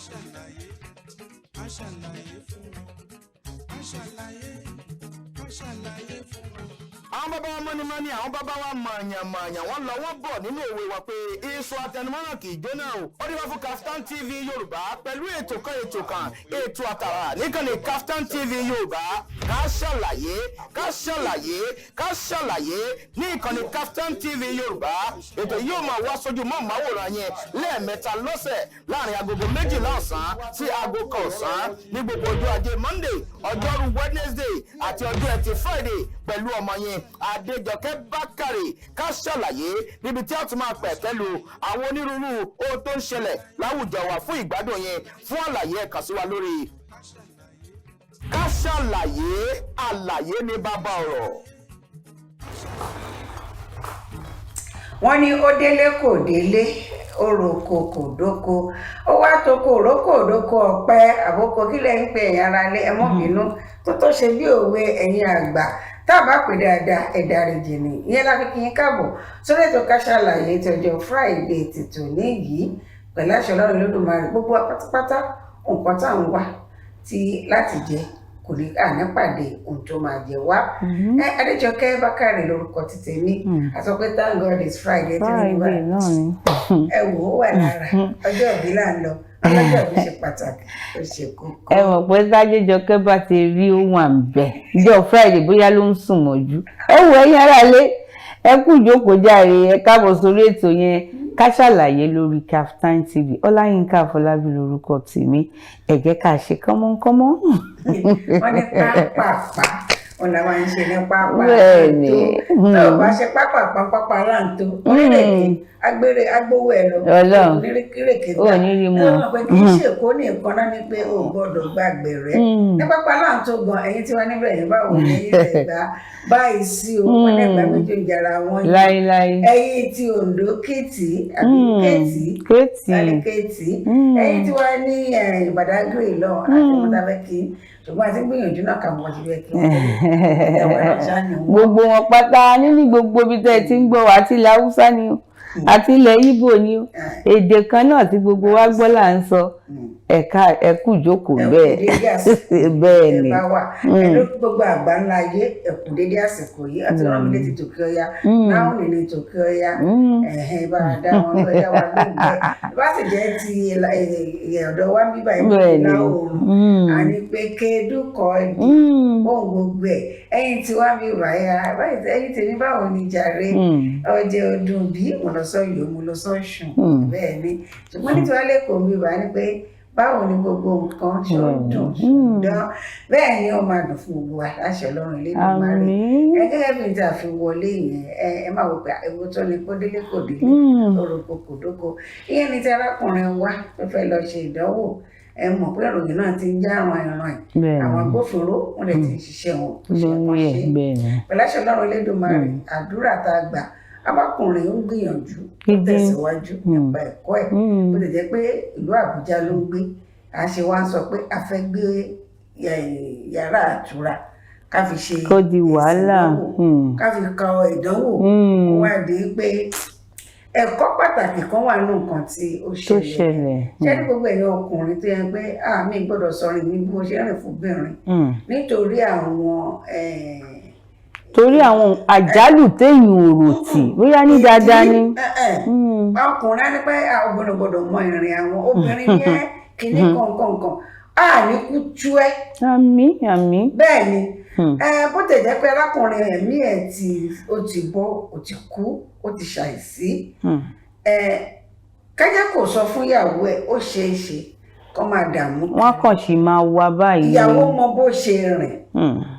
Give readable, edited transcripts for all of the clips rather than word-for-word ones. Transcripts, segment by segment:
Ṣàlàyé, ká ṣàlàyé fún wọn, ká ṣàlàyé, ká ṣàlàyé fún wọn. Àwọn bàbá wa mọ́nímọ́ní, àwọn bàbá wa mọ̀ọ̀yàn-mọ̀ọ̀yàn, wọ́n lọ, wọ́n bọ̀ nínú òwe wa pé iṣu atẹnumọ́ràn kì í jóná o. Ó dé wá fún Kaftan TV Yorùbá pẹ̀lú ètò kan, ètò kan, ètò àtàrà níkànnì Kaftan TV Yorùbá, Ká Ṣàlàyé, Ká Ṣàlàyé, Ká Ṣàlàyé ní ìkànnì Kaftan TV Yorùbá. Ètò yìí yóò máa wá sójú mọ́ màwòrán yẹn lẹ́ẹ̀mẹ́ta lọ́sẹ̀, láàrin agogo 12 ọ̀sán sí aago 1 ọ̀sán, ní gbogbo ọjọ́ ajé Monday, ọjọ́rú Wednesday àti ọjọ́ ẹtì Friday, pẹ̀lú ọmọ yẹn Adéjọkẹ́ Bákàrè. Ká Ṣàlàyé, níbi tí a tún máa pẹ̀ pẹ̀lú àwọn onírúurú ohun tó ń ṣẹlẹ̀ láwùjọ wa fún ìgbádùn yẹn. Fún àlàyé, ẹ kàn sí wa lórí Ká Ṣàlàyé. Àlàyé ní bàbá ọ̀rọ̀. Wọ́n ní ó délé kò délé, ó roko kò dóko, ó wá toko òrókò òdóko ọ̀pẹ àbókò. Kí lẹ́ ń pè ẹ̀yin ara lé? Ẹ mọ́ bínú tó ṣe bí òwe ẹ̀yin àgbà tá a bá pè dáadáa, ẹ dáríjì ni. Ìyẹn la fi kí yín káàbọ̀ sórí ètò Ká Ṣàlàyé ti ọjọ́ Friday tètò níyìí. Pẹ̀lú àṣẹ Ọlọ́run Olódùmarè, gbogbo wa pátápátá, nǹkan tá à ń wá tí láti jẹ kò ní àní pàdé ohun tó máa jẹ wá. Ẹ Adéjọkẹ́ Bákàrè lórúkọ ti tèmi. A sọ pé thank God it's Friday tí mo bá Friday náà ni. Ẹ wò ó, wà lára ọjọ́ ìbí là ń lọ. Ọlọ́jọ́ ìbí ṣe pàtàkì, ó ṣe kókó. Ẹ mọ̀ pé tájéjọkẹ́ bá ti rí ohun àǹbẹ̀ ìjọ Friday, bóyá ló ń sùn mọ́jú. Ẹ wò, ẹ̀yin aráalé, ẹ kú ìjókòó jàre, ẹ káàbọ̀ sórí ètò yẹn, Ká Ṣàlàyé, lórí Kaftan TV. Ọláyínká Àfọlábí lórúkọ tèmi. Ẹ jẹ́ ká ṣe kánmọ́nkánmọ́. Wọ́n ní pápápá wọn làwọn ń ṣe ní pápá tó o bá ṣe pápápá pápá láǹtó onírèké agbére agbowó ẹ lọ. Ọlọ́run. Onírèké Ó ní rí mú. Ẹ mọ̀ pé kì í ṣe Èkó ní nǹkan náà ni pé o gbọ́dọ̀ gbàgbé rẹ ní pápá láǹtó gan. Ẹ̀yin tí wọ́n níbẹ̀ yẹn, báwo ni ẹ̀yin lè gbà báyìí sí o? Wọn lẹ́gbàá méjì ń jara wọn yìí. Láíláí. Ẹ̀yin tí Oǹdó, Kéètì àbí Kéètì? Kéètì. Láti Kéètì. Ẹ̀yin tí wàá ní Badagry lọ àti mọ́tàbẹ́kì, ṣùgbọ́n àti gbìyànjú náà kà mọ́ ti fẹ́ kí wọ́n ẹ̀wọ̀n náà ṣáà ní wọn. Gbogbo wọn pátá nínú gbogbo ibi tẹ́ ẹ ti ń gbọ́ wá, àti ilẹ̀ Haúsá ni o, àti ilẹ̀ Ìgbò ni o, èdè kan náà tí gbogbo wa gbọ́ là ń sọ. Ẹ̀ka ẹ̀kú ìjókòó. Ẹ kú Bẹ́ẹ̀ dédé àsìkò bẹ́ẹ̀ ni. Ẹ bá wà ẹ ló gbogbo àgbà ńlá ayé, ẹ kú dédé àsìkò yìí. Àti rán mi létí Tòkè Ọya náà ní Tòkè Ọya. Ẹ̀hẹ́n, bá a dá wọn lọ, ẹ̀dá wa lóhùn bẹ́ẹ̀. Bá sì jẹ́ ti ọ̀dọ̀ wa ń bíbá yìí Bẹ́ẹ̀ ni. Ìlà oòrùn, àní pé kéédú kọ́ ẹ̀dì ohun gbogbo ẹ̀. Ẹ̀yin tí wàá bí báyà báyìí, ẹ̀yin tèmi, báwo ni jàre? Ọjẹ́ ọdún bí mo lọ sọ́yọ́, mo lọ sọ́ṣùn. Bẹ́ẹ̀ ni. Ṣùgbọ́n ní tiwa lẹ́kọ̀ọ́ mi bá ní pé báwo ni gbogbo nǹkan, ṣó dùn, ṣó dán? Bẹ́ẹ̀ ni, ó máa dùn fún gbogbo wa láṣẹ Ọlọ́run Elédùmarè. Àmín. Ẹ gẹ́gẹ́ bí n ta fi wọlé yẹn, ẹ máa wò pé ewu tó ní kó délé kò délé, orúkọ kò dóko. Ìyẹn ni ti arákùnrin wa tó fẹ́ lọ ṣe ìdánwò. Ẹ mọ̀ pé ìròyìn náà ti ń já àwọn ìran ẹ̀. Àwọn agbófinró wọn lè ti ń ṣiṣẹ́ wọn bó ṣe yẹ kán Lórí ẹ̀ ṣe. Pẹ̀lú àṣẹ Ọlọ́run Elédùmarè, àdúrà tá a gbà, arákùnrin ń gbìyànjú, ó tẹ̀síwájú nípa ẹ̀kọ́ ẹ̀. Bó ti jẹ́ pé ìlú Àbújá ló ń gbé, a ṣe wá ń sọ pé a fẹ́ gbé yàrá àtúrà ká fi ṣe Kó di wàhálà. ìdánwò, ká fi kọ ìdánwò. Ó wá di pé ẹ̀kọ́ pàtàkì kan wà nínú nǹkan tí ó tó ṣẹlẹ̀. ṣẹlẹ̀. Ṣé ní gbogbo ẹ̀yin ọkùnrin tó yẹ pé àmì gbọ́dọ̀ sọ̀rọ̀ mi bí mo ṣe rìn fún obìnrin nítorí àwọn Torí àwọn àjálù téèyàn ò rò tì, bóyá ní dáadáa ni. Ọkùnrin á ní pé obìnrin ò gbọ́dọ̀ mọ ìrìn àwọn obìnrin ní ẹ́ kìíní kọ̀ọ̀kan a ní kú tú ẹ́. Àmín, àmín. Bẹ́ẹ̀ ni. Bó tẹ̀ jẹ́ pé arákùnrin, ẹ̀mí ẹ̀ tí ó ti bọ́, ó ti kú, ó ti ṣàìsí. Kájá kò sọ fún ìyàwó ẹ̀, ó ṣeé ṣe kó máa dààmú. Wọ́n kàn sì máa wá báyìí. Ìyàwó mọ bó ṣe rìn,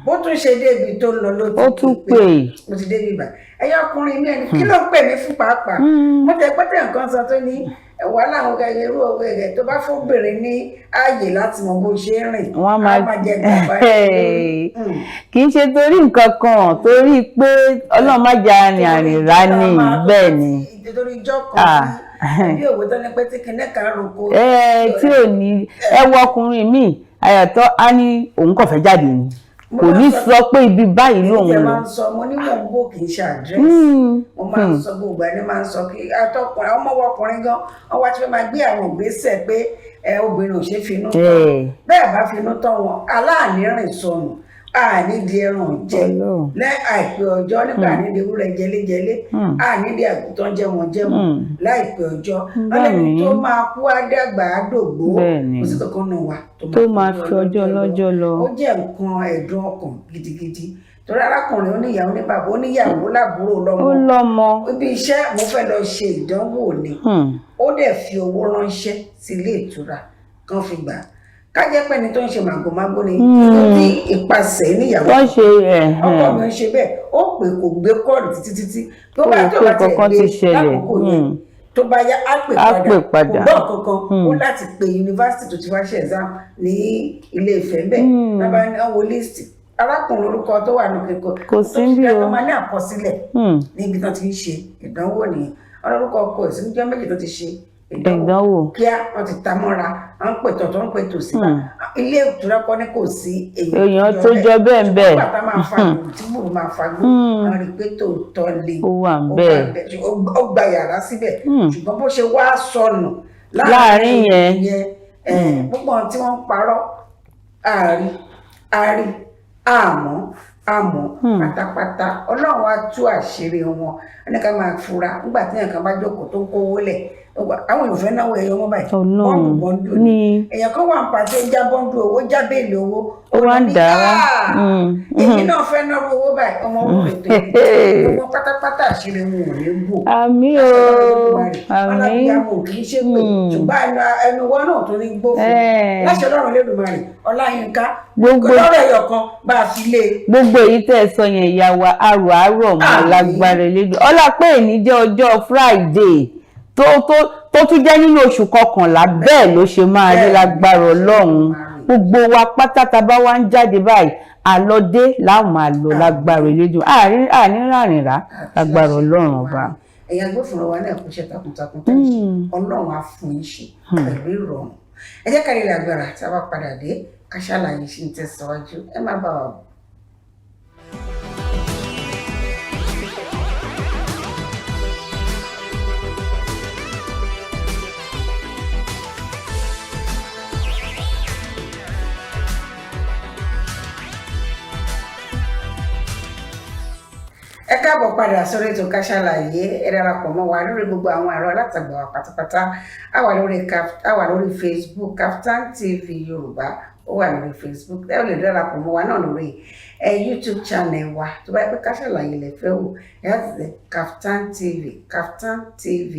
bó tún ṣe débi tó ń lọ ló ti Ó tún pè é. Mo ti débi bá ẹyọ ọkùnrin mi, ẹni kí ló ń pè mí fún pàápàá? Mo tẹ pẹ́tẹ́ nǹkan sọ tó ní wàhálà àwọn kẹ̀kẹ́ irú òwe rẹ̀ tó bá fóbìnrin ní ààyè láti mọ bó ṣe ń rìn, Wọ́n á á máa jẹ gàba lórí. Kì í ṣe torí nǹkan kan, torí pé Ọlọ́run má jẹ́ arìn àrìnrà ni. Bẹ́ẹ̀ ni. Torí ijọ́ kan bí òwe tó ní pé tí kinní kan roko. Ẹ tí ò ní, ẹ wo ọkùnrin míì, àyàtọ̀ á ní òun kàn fẹ́ jáde ni. Mo Kò máa ní ń sọ sọ pé ibi báyìí èmi lòun tẹ lọ. máa ń sọ, mo ní mò ń bò, kì í ṣe àdírẹ́sì. Mo máa ń sọ, gbogbo ẹni máa ń sọ kí atọkùnrin ọmọ ọkùnrin gan wọn wá ti fẹ́ máa gbé àwọn ìgbésẹ̀ pé ẹ obìnrin ò ṣe é finú tán. Bẹ́ẹ̀ bá finú tán wọn, aláàní rìn sọnù, àní di ẹran jẹ Ọlọ́run. lẹ́ àìpẹ́ ọjọ́ nígbà àní di ewúrẹ́ jẹléjẹlé, àní di àgùntàn jẹwọn jẹwọn láìpẹ́ ọjọ́. Ọlẹ́ni tó máa kú á dàgbà á dògbó. Kò sí kankan náà wà Tó máa fi ọjọ́ lọ́jọ́ lọ. Ó jẹ́ nǹkan ẹ̀dùn ọkàn gidigidi, torí arákùnrin oníyàwó ní bàbá oníyàwó lábúrò lọ́mọ. Ó lọ́mọ. Ibi iṣẹ́ mo fẹ́ lọ ṣe ìdánwò ni. Ó dẹ̀ fi owó ránṣẹ́ sí ilé ìtura kan fi gbà ká jẹ́ pé ẹni tó ń ṣe màgòmágó ni tí ìpasẹ̀ níyàwó. Wọ́n ṣe ẹ̀ Ọkọ mi ń ṣe bẹ́ẹ̀, ó pè, kò gbé call títí títí tó bá Ó tó pé bá tiẹ̀ kankan gbé ti ṣẹlẹ̀. lákòókò yẹn, tó bá yá á pè Á padà. pè padà. Kò gbọ́ kankan. Ó láti pe yunifásitì tó ti wá ṣe exam ní Ilé Ifẹ̀ ńbẹ̀ lábá ní ọwọ́ list arákùnrin, orúkọ tó wà ní kíkọ Kò sí níbí o. tó máa ní àkọsílẹ̀ níbi tó ti ń ṣe ìdánwò nìyẹn. Ọlọ́rúkọ ọkọ ẹ̀ sí níjọ́ 2 tó ti ṣe Ìdánwò. Kíá wọ́n ti ta mọ́ra, wọ́n ń pè tọ̀tọ̀, ń pè tòsí bá ilé ìtura kọ́ ní kò sí Èèyàn tó jọ bẹ́ẹ̀ ń bẹ́ẹ̀. Ṣùgbọ́n bàtà máa fa gbòòrò tí gbòòrò máa fa gbó, wọ́n rí i pé tòótọ́ le. Ó wà ń bẹ́ẹ̀. Ó gba yàrá síbẹ̀, ṣùgbọ́n bó ṣe wá sọnù Láàárín yẹn. Yẹn, gbogbo àwọn tí wọ́n ń parọ́ àárí àárí, àmọ́ àmọ́ pátápátá, Ọlọ́run á tú àṣírí wọn. Ẹni ká máa fura nígbà tí èèyàn kan bá jókòó tó ń kówó lẹ̀, àwọn èèyàn fẹ́ náwó ẹyọ wọn báyìí. Ọlọ́run. Bundle bundle ni. Èèyàn kan wà ń pàṣẹ, ó já bundle owó, já bale owó. Ó wá ń ní, dà á. "Ah, èmi náà fẹ́ náwó owó báyìí." Ọmọ owó ètò ìgbà pátápátá, àṣírí wọn ò ní bò. Àmín o, àmín. Ọlábíyàmọ kì í ṣe pé, ṣùgbọ́n ẹnu wọn náà tó ní gbófin láṣẹ Ọlọ́run Lẹ́dùnmarè. Ọláyínká lọ́rọ̀ ẹ̀yọ̀ kan bá a fi lé e. Gbogbo èyí tẹ́ ẹ sọ yẹn, ìyá wa, arò àárọ̀ mọ́. Àmín. Lágbára Elédùn, ọlá pé èní jẹ́ ọjọ́ Friday tó tún jẹ́ nínú oṣù kọkànlá, bẹ́ẹ̀ ló ṣe máa rí. Lágbára Ọlọ́run, gbogbo wa pátá tá a bá wá ń jáde báyìí, àlọ́dé láwọn máa lọ lágbára Elédùn, àárín àárín rárìn rà lágbára Ọlọ́run ọba. Ẹ̀yin agbófinró wa náà, kò ṣe takuntakun tẹ́ ẹ ṣe, Ọlọ́run á fún yín ṣe pẹ̀lú ìrọ̀rùn. Ẹ jẹ́ ká rí agbára tí a bá padà dé, ká ṣàlàyé ṣì ń tẹ̀síwájú. Ẹ má bá wa bọ̀. Ẹ káàbọ̀ padà sórí ètò Ká Sálàyé. Ẹ darapọ̀ mọ́ wa lórí gbogbo àwọn ẹ̀rọ alátagbà wa pátápátá. A wà lórí Facebook, Kaftan TV Yorùbá, ó wà lórí Facebook. Ẹ lè darapọ̀ mọ́ wa náà lórí YouTube channel wa. Tó bá yẹ pé Ká Sálàyé lẹ fẹ́ wò, ẹ láti tẹ Kaftan TV, Kaftan TV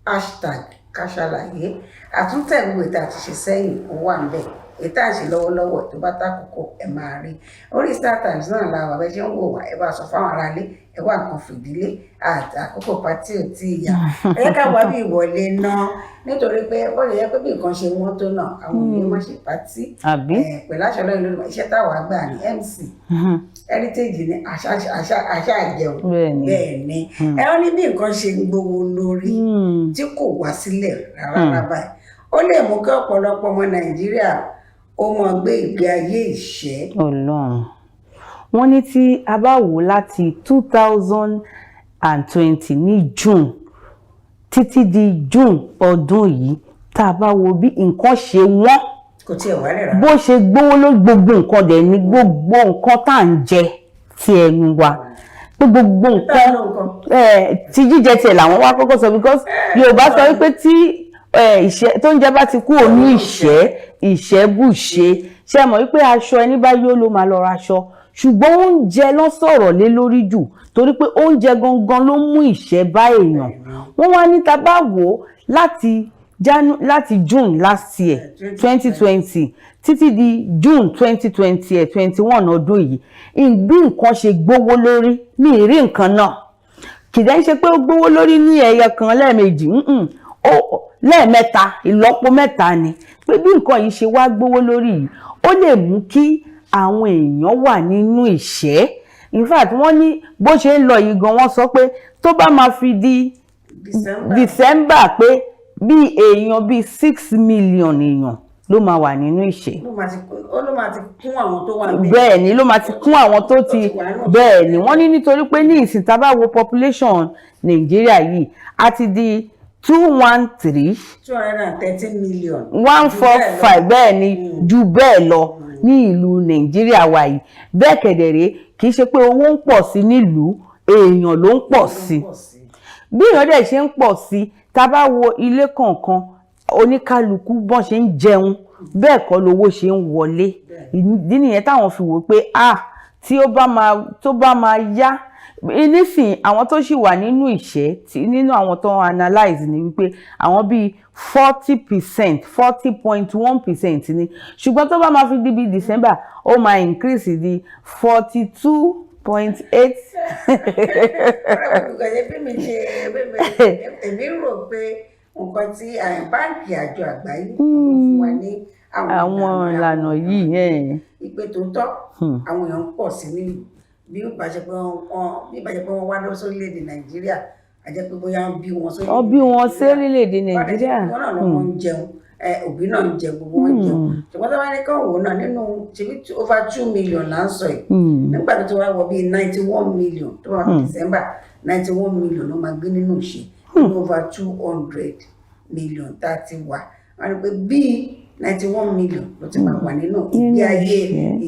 hashtag Ká Sálàyé. Àtúntẹ̀ gbogbo ètò àti ṣe sẹ́yìn, ó wà ń bẹ̀. Ètò àṣẹ lọ́wọ́lọ́wọ́, tó bá tákòókò, ẹ máa rí. Orí Star Times náà la wà. Bẹ́ẹ̀ ṣe ń wò wá, ẹ bá sọ fáwọn aráalé, ẹ wá nǹkan fìdílé àti àkókò party ò tí ì yá. Ẹ jẹ́ ká wá bí ìwọlé náà, nítorí pé ó lè jẹ́ pé bí nǹkan ṣe wọ́n tó náà, àwọn òbí má ṣe party. Àbí? Pẹ̀lú àṣẹ Ọlọ́run lórí iṣẹ́ táwa gbà ní MC Heritage ní àṣà àṣà àṣà àjẹun. Bẹ́ẹ̀ni. Bẹ́ẹ̀ ni. Ẹ wọ́n ní bí nǹkan ṣe ń gbówó lórí tí kò wá sílẹ̀ rárá báyìí, ó lè mú kí ọ̀pọ̀lọpọ̀ ọmọ Nàìjíríà ó mọ gbé ìgbé ayé ìṣẹ́. Ọlọ́run. Wọ́n ní tí a bá wò láti 2020 ní June títí di June ọdún yìí, tá a bá wo bí nǹkan ṣe wọ́n, Kò tiẹ̀ wálẹ̀ rárá. bó ṣe gbówó ló, gbogbo nǹkan dẹ̀ ní, gbogbo nǹkan tá à ń jẹ ti ẹnu wa, pé gbogbo nǹkan Tá a lò nǹkan. Ti jíjẹ tiẹ̀ làwọn wá kọ́kọ́ sọ, because Yorùbá sọ wípé tí ìṣẹ́ tó ń jẹ bá ti kú òní, ìṣẹ́ ìṣẹ́ bùṣe. Ṣe mọ̀ wípé aṣọ ẹni bá yó ló máa lọ ra aṣọ, ṣùgbọ́n oúnjẹ ló sọ̀rọ̀ lé lórí jù, torí pé oúnjẹ gangan ló mú ìṣẹ́ bá èèyàn. Wọ́n wá ní tá bá wò ó láti June last year 2020 títí di June 2020 21 ọdún yìí, bí nǹkan ṣe gbówó lórí, mi ì rí nǹkan náà. Kìdẹ́ ń ṣe pé ó gbówó lórí ní ẹyọ kan lẹ́ẹ̀mejì, ó lẹ́ẹ̀mẹ́ta, ìlọ́po mẹ́ta ni. Pé bí nǹkan yìí ṣe wá gbówó lórí yìí, ó lè mú kí àwọn èèyàn wà nínú ìṣẹ́. In fact, wọ́n ní bó ṣe ń lọ yìí gan, wọ́n sọ pé tó bá máa fi di December. December, pé bí èèyàn bíi 6 million èèyàn ló máa wà nínú ìṣẹ́. Ó ló máa ti kún àwọn tó wà níbẹ̀. Bẹ́ẹ̀ ni, ló máa ti kún àwọn tó ti tó ti wà nínú. Bẹ́ẹ̀ ni, wọ́n ní nítorí pé ní ìsìn, tá a bá wo population Nàìjíríà yìí, a ti di 213 213 million. one Jù four bẹ́ẹ̀ lọ. five. Bẹ́ẹ̀ ni, jù bẹ́ẹ̀ lọ ní ìlú Nàìjíríà wa yìí. Bẹ́ẹ̀ kẹ̀dẹ̀rẹ́, kì í ṣe pé owó ń pọ̀ sí nílùú, èèyàn ló ń pọ̀ sí. Pọ̀ sí. Bí èèyàn dẹ̀ ṣe ń pọ̀ sí, tá a bá wo ilé kọ̀ọ̀kan, oníkálukú bọ́n ṣe ń jẹun, bẹ́ẹ̀ kọ́ lowó ṣe ń wọlé. Ìdí nìyẹn táwọn fi wò pé, ah, tí ó bá máa tó bá máa yá nísìn, àwọn tó sì wà nínú ìṣẹ́ tí nínú àwọn tó ń analyze ni wípé àwọn bíi 40%, 40.1% ni, ṣùgbọ́n tó bá máa fi di bíi December, ó máa increase di 42.8. Ọ̀rẹ́ mi kò ṣe bí mi ṣe bí mi èmi rò pé nǹkan tí báńkì àjọ àgbáyé ló fún wa ní àwọn ìlànà yìí ẹ̀. Ìpè tó tọ́, àwọn èèyàn ń pọ̀ sí nílùú. Bí ó bá ṣe pé wọ́n wá lọ sórílẹ̀-èdè Nàìjíríà, a jẹ́ pé bóyá wọ́n bí wọn sórílẹ̀-èdè Wọ́n bí wọn sórílẹ̀-èdè Nàìjíríà. Wọ́n náà lọ́mọ ń jẹun, òbí náà ń jẹ, gbogbo wọn ń jẹun. Ṣùgbọ́n tó bá ní kán wò náà nínú ṣebí over 2 million là ń sọ yìí, nígbà tó ti wá wọ bíi 91 million, tó wà ní December, 91 million ló máa gbé nínú ìṣẹ́ nínú over 200 million tá a ti wà. Wọ́n ní pé bíi 91 million ló ti máa wà nínú ìgbé ayé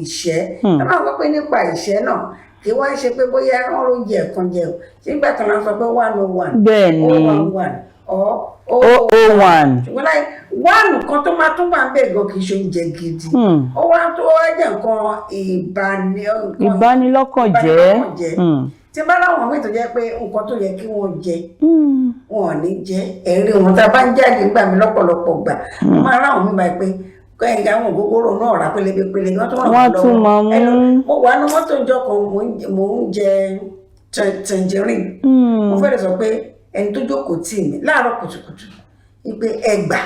ìṣẹ́. Tá máa wọ́n pé nípa ìṣẹ́ náà, kì í wá ṣe pé bóyá wọ́n ló jẹ ẹ̀kan jẹ o. Ṣé nígbà kan náà sọ pé 101 Bẹ́ẹ̀ ni. 011 or 001. Ṣùgbọ́n láì one kan tó máa tún wà ń bẹ̀ gan, kì í ṣe oúnjẹ gidi. Ó wá tó wá jẹ́ nǹkan ìbani nǹkan Ìbánilọ́kànjẹ́. Ìbánilọ́kànjẹ́. Tí bá láwọn míì tó jẹ́ pé nǹkan tó yẹ kí wọ́n jẹ, wọn ò ní jẹ. Ẹ̀rí wọn tá a bá ń jáde nígbà mi, lọ́pọ̀lọpọ̀ gbà, wọ́n máa ráwọn mi báyìí pé kẹ́hìn àwọn ògógóró náà rà pélébé pélébé, wọ́n tún ràn Wọ́n wọ́n tún lọ́wọ́. máa mú. Mo wà ní mọ́tò ìjọ kan, mò ń jẹ tangerine. Mo fẹ́rẹ̀ sọ pé ẹni tó jókòó tì mí láàárọ̀ kùtùkùtù wípé ẹgbà,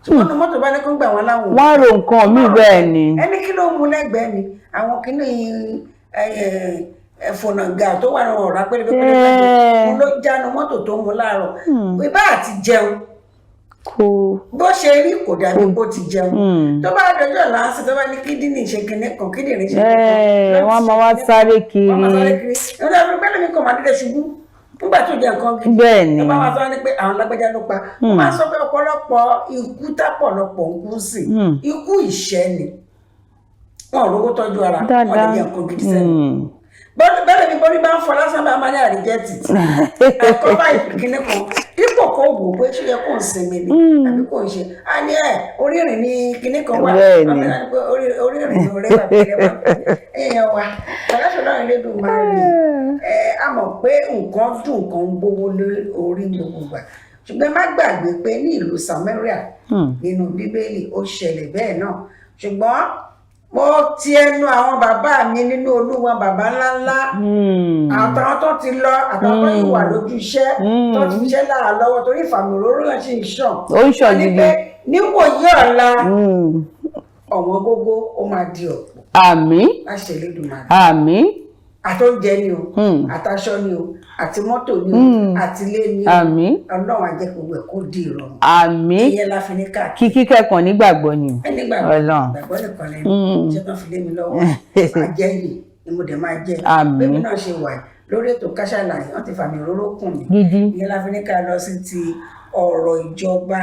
ṣùgbọ́n ní mọ́tò bá ní kó gbà wọ́n láwọn ò Wọ́n á ro nǹkan míì, bẹ́ẹ̀ ni. Ẹni kí ló mú lẹ́gbẹ̀ẹ́ mi, àwọn kìíní fọ̀nàgà tó wà ní ọ̀rá pélébé pélébé, mo ló jánu mọ́tò tó mú láàárọ̀ ìbá àti jẹun. Kò Bó ṣe rí, kò dàbí bó ti jẹun. Tó bá dọjọ́ láǹsì, tó bá ní kídìní ṣe kinní kan, kídìní ṣe kinní kan, Wọ́n máa wá sáré kiri. Wọ́n máa sáré kiri. Nígbà tó pẹ́ lómi kan máa dédé ṣubú nígbà tó jẹ nǹkan gidi. Bẹ́ẹ̀ ni. Tó bá wá sọ ní pé àwọn lágbájá ló pa, wọ́n máa sọ pé ọ̀pọ̀lọpọ̀ ikú tápọ̀lọpọ̀ ń kú sí, ikú ìṣẹ́ ni. Wọn ò rówó tọ́jú ara wọn lè Dáadáa. jẹ nǹkan gidi sẹ́nu. Bẹ́ẹ̀ ni bọ́lí bá ń fọ lásán, bá máa ní àríjẹ́ títì àkọ́bá ìkíní kan, dípò kó wò ó pé ṣé yẹ kó ń sinmi ni àbí kò ń ṣe, á ní ẹ orí ìrìn ní kíní kan wà. Bẹ́ẹ̀ ni. Wọ́n fẹ́ràn pé orí ìrìn ní orí wà pẹ̀lẹ́ wà. Èèyàn wa aláṣọ Elédùmarè ẹ, a mọ̀ pé nǹkan dùn, nǹkan ń gbówó lórí gbogbo gbà, ṣùgbọ́n má gbàgbé pé ní ìlú Samaria nínú Bíbélì, ó ṣẹlẹ̀ bẹ́ẹ̀ náà. Ṣùgbọ́n mo ti ẹnu àwọn bàbá mi nínú Olúwa, bàbá ńláńlá, àtàwọn tó ti lọ, àtàwọn tó yìí wà lójú iṣẹ́, tó ti fiṣẹ́ lára lọ́wọ́, torí ìfàmì òróró náà sì ń ṣàn. Ó ń ṣàn Wọ́n ní gidi. pé níwòyí ọ̀la, ọ̀wọ́n gógó ó máa di ọ̀pọ̀. Àmín. Láṣẹ Elédùmarè. Àmín. Àtóúnjẹ ni o, àtàṣọ ni o, àti mọ́tò ni o, àti ilé ni o. Àmín. Ọlọ́run á jẹ́ gbogbo ẹ̀ kó di ìrọ̀rùn. Àmín. Ìyẹn la fi ní káàkiri. Kíkí kẹ́kọ̀ọ́ nígbàgbọ́ ni o. Ẹni gbàgbọ́. Ọlọ́run. Gbàgbọ́ nìkan lẹ́nu ṣé tán fi lé mi lọ́wọ́, máa jẹ́ yìí ni mo dẹ̀ máa jẹ́. Àmín. Bẹ́ẹ̀ náà ṣe wà lórí ètò Ká Sálàyé, wọ́n ti fàmì òróró kùn mí. Gidi. Ìyẹn la fi ní ká lọ sí ti ọ̀rọ̀ ìjọba.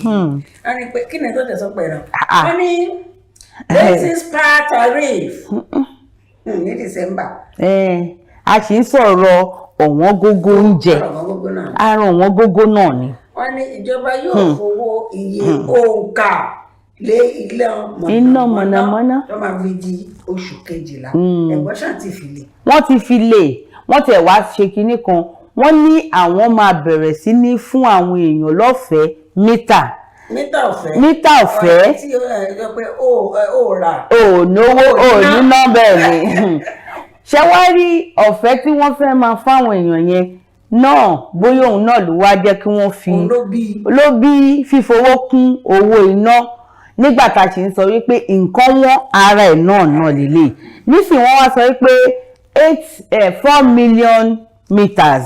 Wọ́n ní pé kí ni tó tẹ̀sán pẹ̀lú? Ah. Wọ́n ní basis power tariff ní December. A sì ń sọ̀rọ̀ ọ̀wọ́n gógó oúnjẹ. Ọ̀rọ̀ gbogbo náà. Ara ọ̀wọ́n gógó náà ni. Wọ́n ní ìjọba yóò fowó iye òǹkà lé ilé Iná mọ̀nàmọ́ná. tó máa fi di oṣù kejìlá. Ẹ̀gbọ́n ṣáà ti fi lè. Wọ́n ti fi lè, wọ́n tẹ̀ wá ṣe kinní kan, wọ́n ní àwọn máa bẹ̀rẹ̀ sí ní fún àwọn èèyàn lọ́fẹ̀ẹ́ mítà. Mítà ọ̀fẹ́. Mítà ọ̀fẹ́. Ọ̀rẹ́ tí ó ẹ sọ pé ó rà. Ò náwó, ò níná. Bẹ́ẹ̀ ni. Ṣé wá rí ọ̀fẹ́ tí wọ́n fẹ́ máa fáwọn èèyàn yẹn náà, bóyá òun náà ló wá jẹ́ kí wọ́n fi Òun ló bí. Ló bí fífowó kún owó iná nígbà tá a sì ń sọ wípé nǹkan wọ́n, ara ẹ̀ náà náà lélẹ̀. Nísìnyí wọ́n wá sọ wípé eight 4 million meters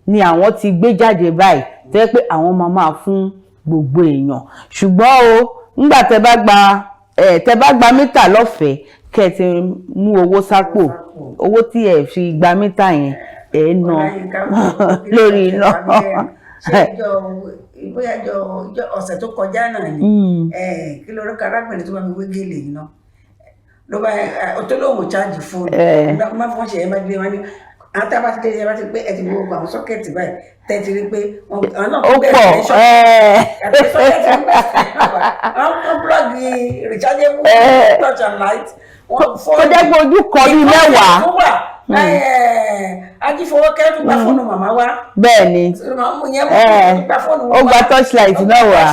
ni àwọn ti gbé jáde báyìí, tó yẹ pé àwọn máa máa fún gbogbo èèyàn, ṣùgbọ́n o Ńgbà tẹ bá gba ẹ tẹ bá gba mítà lọ́fẹ̀ẹ́, kẹ́ ẹ ti mú owó sápò. Owó tí ẹ fi gba mítà yẹn, ẹ ná lórí iná. Ṣé ìjọ bóyá ìjọ ọ̀sẹ̀ tó kọjá náà ni, kí lorúkọ arábìnrin tó bá mi wé gèlè yìí náà ló bá ọ tó lóun charge fóònù? Má fọ́n ṣe ẹ má gbé wọn ní àwọn tá a bá ti dé, ẹ bá ti pé ẹ ti gbogbo àwọn socket báyìí tẹ́ ti rí pé àwọn náà Ó gbé pọ̀. Extension àti socket ń gbé wọ́n plug rechargeable torch and light wọ́n Kó jẹ́ pé ojú kan bíi 10. Tó wà ajífowókẹ́ tó gba fóònù màmá wa. Bẹ́ẹ̀ ni. Ìyẹn mú gba fóònù. Ó gba torchlight náà wá,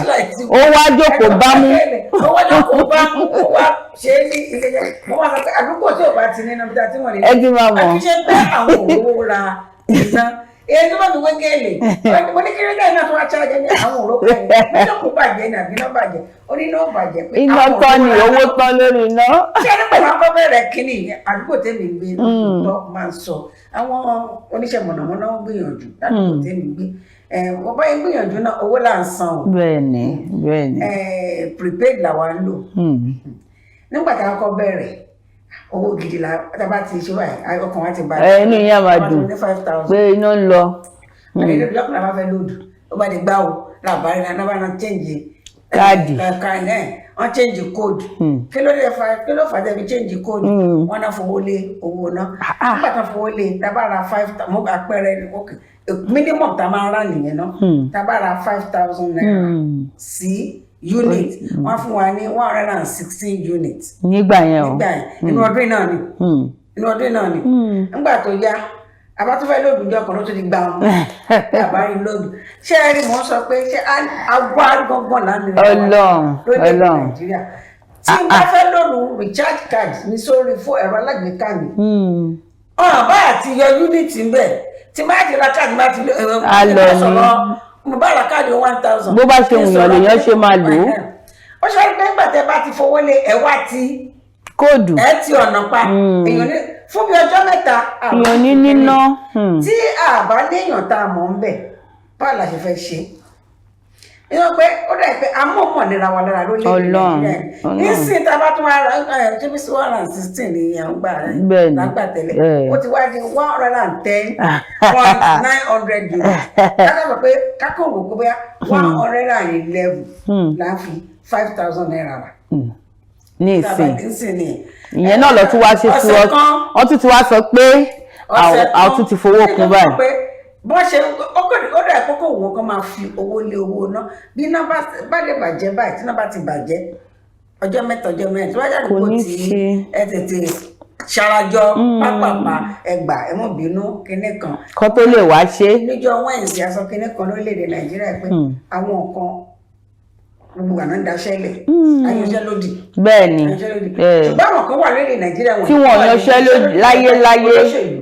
ó wá jókòó bámú. Ó wá jókòó bámú, ó wá ṣe é ní ilé jẹ́. Mo wá sọ pé àdúgbò tí ò bá ti nínú ibi tí wọ́n lè Ẹ ti máa mọ̀. Àti ṣe pé àwọn òróró ra iná èyí tó bá mi wé gèlè, mo ní kí ló náà tó wá ṣáájẹ ní àwọn òróró kan yìí níjọ́ kó bàjẹ́ ní àbí iná bàjẹ́? Ó ní iná bàjẹ́ pé Iná àwọn tán ni òróró ra owó tán lórí iná. Ṣé nígbà tí wọ́n kọ́ bẹ̀rẹ̀ kínní yẹn, àdúgbò tèmi ń gbé lóòótọ́ máa ń sọ àwọn oníṣẹ́ mọ̀nàmọ́ná ń gbìyànjú ládùúgbò tèmi ń gbé. Wọ́n bá yẹn gbìyànjú náà, owó là ń san o. bẹ́ẹ̀ ni bẹ́ẹ̀ ni. Prepaid làwa ń lò. Nígbà tá a kọ́ bẹ̀rẹ̀, owó gidi la tá a bá ti ṣe báyìí, ọkàn wa ti balẹ̀. Ẹ, inú yín á máa dùn ní 5,000 pé iná ń lọ. Àdéhùn lọ́kùnrin àbá fẹ́ lóòdù, ó bá di gbá o làbárí náà bá náà change Káàdì. Káàdì ẹ̀, wọ́n change code. Kí ló dé fa, kí ló fà tẹ́bi change code? Wọ́n náà fowó lé owó náà. Nígbà tó fowó lé, tá a bá ra five, mo àpẹẹrẹ, ok, minimum tá a máa rà nìyẹn náà, tá a bá ra ₦5,000 sí unit, wọ́n fún wa ní 116 units. Nígbà yẹn o. Nígbà yẹn, inú ọdún náà ni. Inú ọdún náà ni. Nígbà tó yá, àbátúfẹ́ lóòdù ìjọ kan ló tún ti gbà wọn àbárí lóòdù. Ṣé ẹ rí, mò ń sọ pé ṣé àwa gbọ̀ngàn lánàá Ọlọ́run, lórílẹ̀-èdè Ọlọ́run. Nàìjíríà, tí n bá fẹ́ lóòdù recharge card ní sórí fún ẹ̀rọ alágbèéká mi, ọ̀hún bá àti yọ unit ń bẹ̀ tí má ti ra káàdì, má ti lò A lọ ní. Mo bá ra káàdì 1,000. Bó bá ṣe wùyàn lèèyàn ṣe máa lò ó. Ó ṣe pé nígbà tẹ́ bá ti fowó lé ẹ̀ wá ti Code. Ẹ ti ọ̀nà pa èèyàn ní fún bí ọjọ́ 3. Èèyàn ní níná. Tí àbá léèyàn tá a mọ̀ ń bẹ̀, báwo la ṣe fẹ́ ṣe ìyẹn pé ó dà pé amọ̀mọ̀ nira wa lára lórílẹ̀-èdè Ọlọ́run, Nàìjíríà. Ọlọ́run. Nísìnyí tá a bá tún wá ra ẹ ṣé bí 116 ni à ń gbà lágbà tẹ́lẹ̀, ó ti wá di 110.900 units. Kákà sọ pé kákà wò pé bóyá 111 là ń fi ₦5,000 rà. Ní ìsìn. Nísìnyí. Ìyẹn náà lọ tún wá ṣe tí Ọ̀sẹ̀ kan. wọ́n tún ti wá sọ pé Ọ̀sẹ̀ àwọn tún ti fowó kún báyìí. Pé bọ́n ṣe ó kàn ó dà kókó wọn kan máa fi owó lé owó ná, bí iná bá lè bàjẹ́ báyìí, tí iná bá ti bàjẹ́, ọjọ́ 3, ọjọ́ 4 tí wọ́n jáde Kò kó ní tí ṣe. ẹ tètè ṣarajọ pápápá, ẹgbà ẹ mọ̀ bínú kinní kan. Kọ́ tó lè wá ṣe. Níjọ́ Wednesday, aṣọ kinní kan lórílẹ̀‐èdè Nàìjíríà pé àwọn nǹkan gbogbo àná ń daṣẹ́ lẹ̀, ayanṣẹ́lódì. Bẹ́ẹ̀ ni. Ayanṣẹ́lódì, ṣùgbọ́n àwọn kan wà lórílẹ̀ Nàìjíríà Tí wọn ò yanṣẹ́lódì láyé láyé. Olóṣèlú.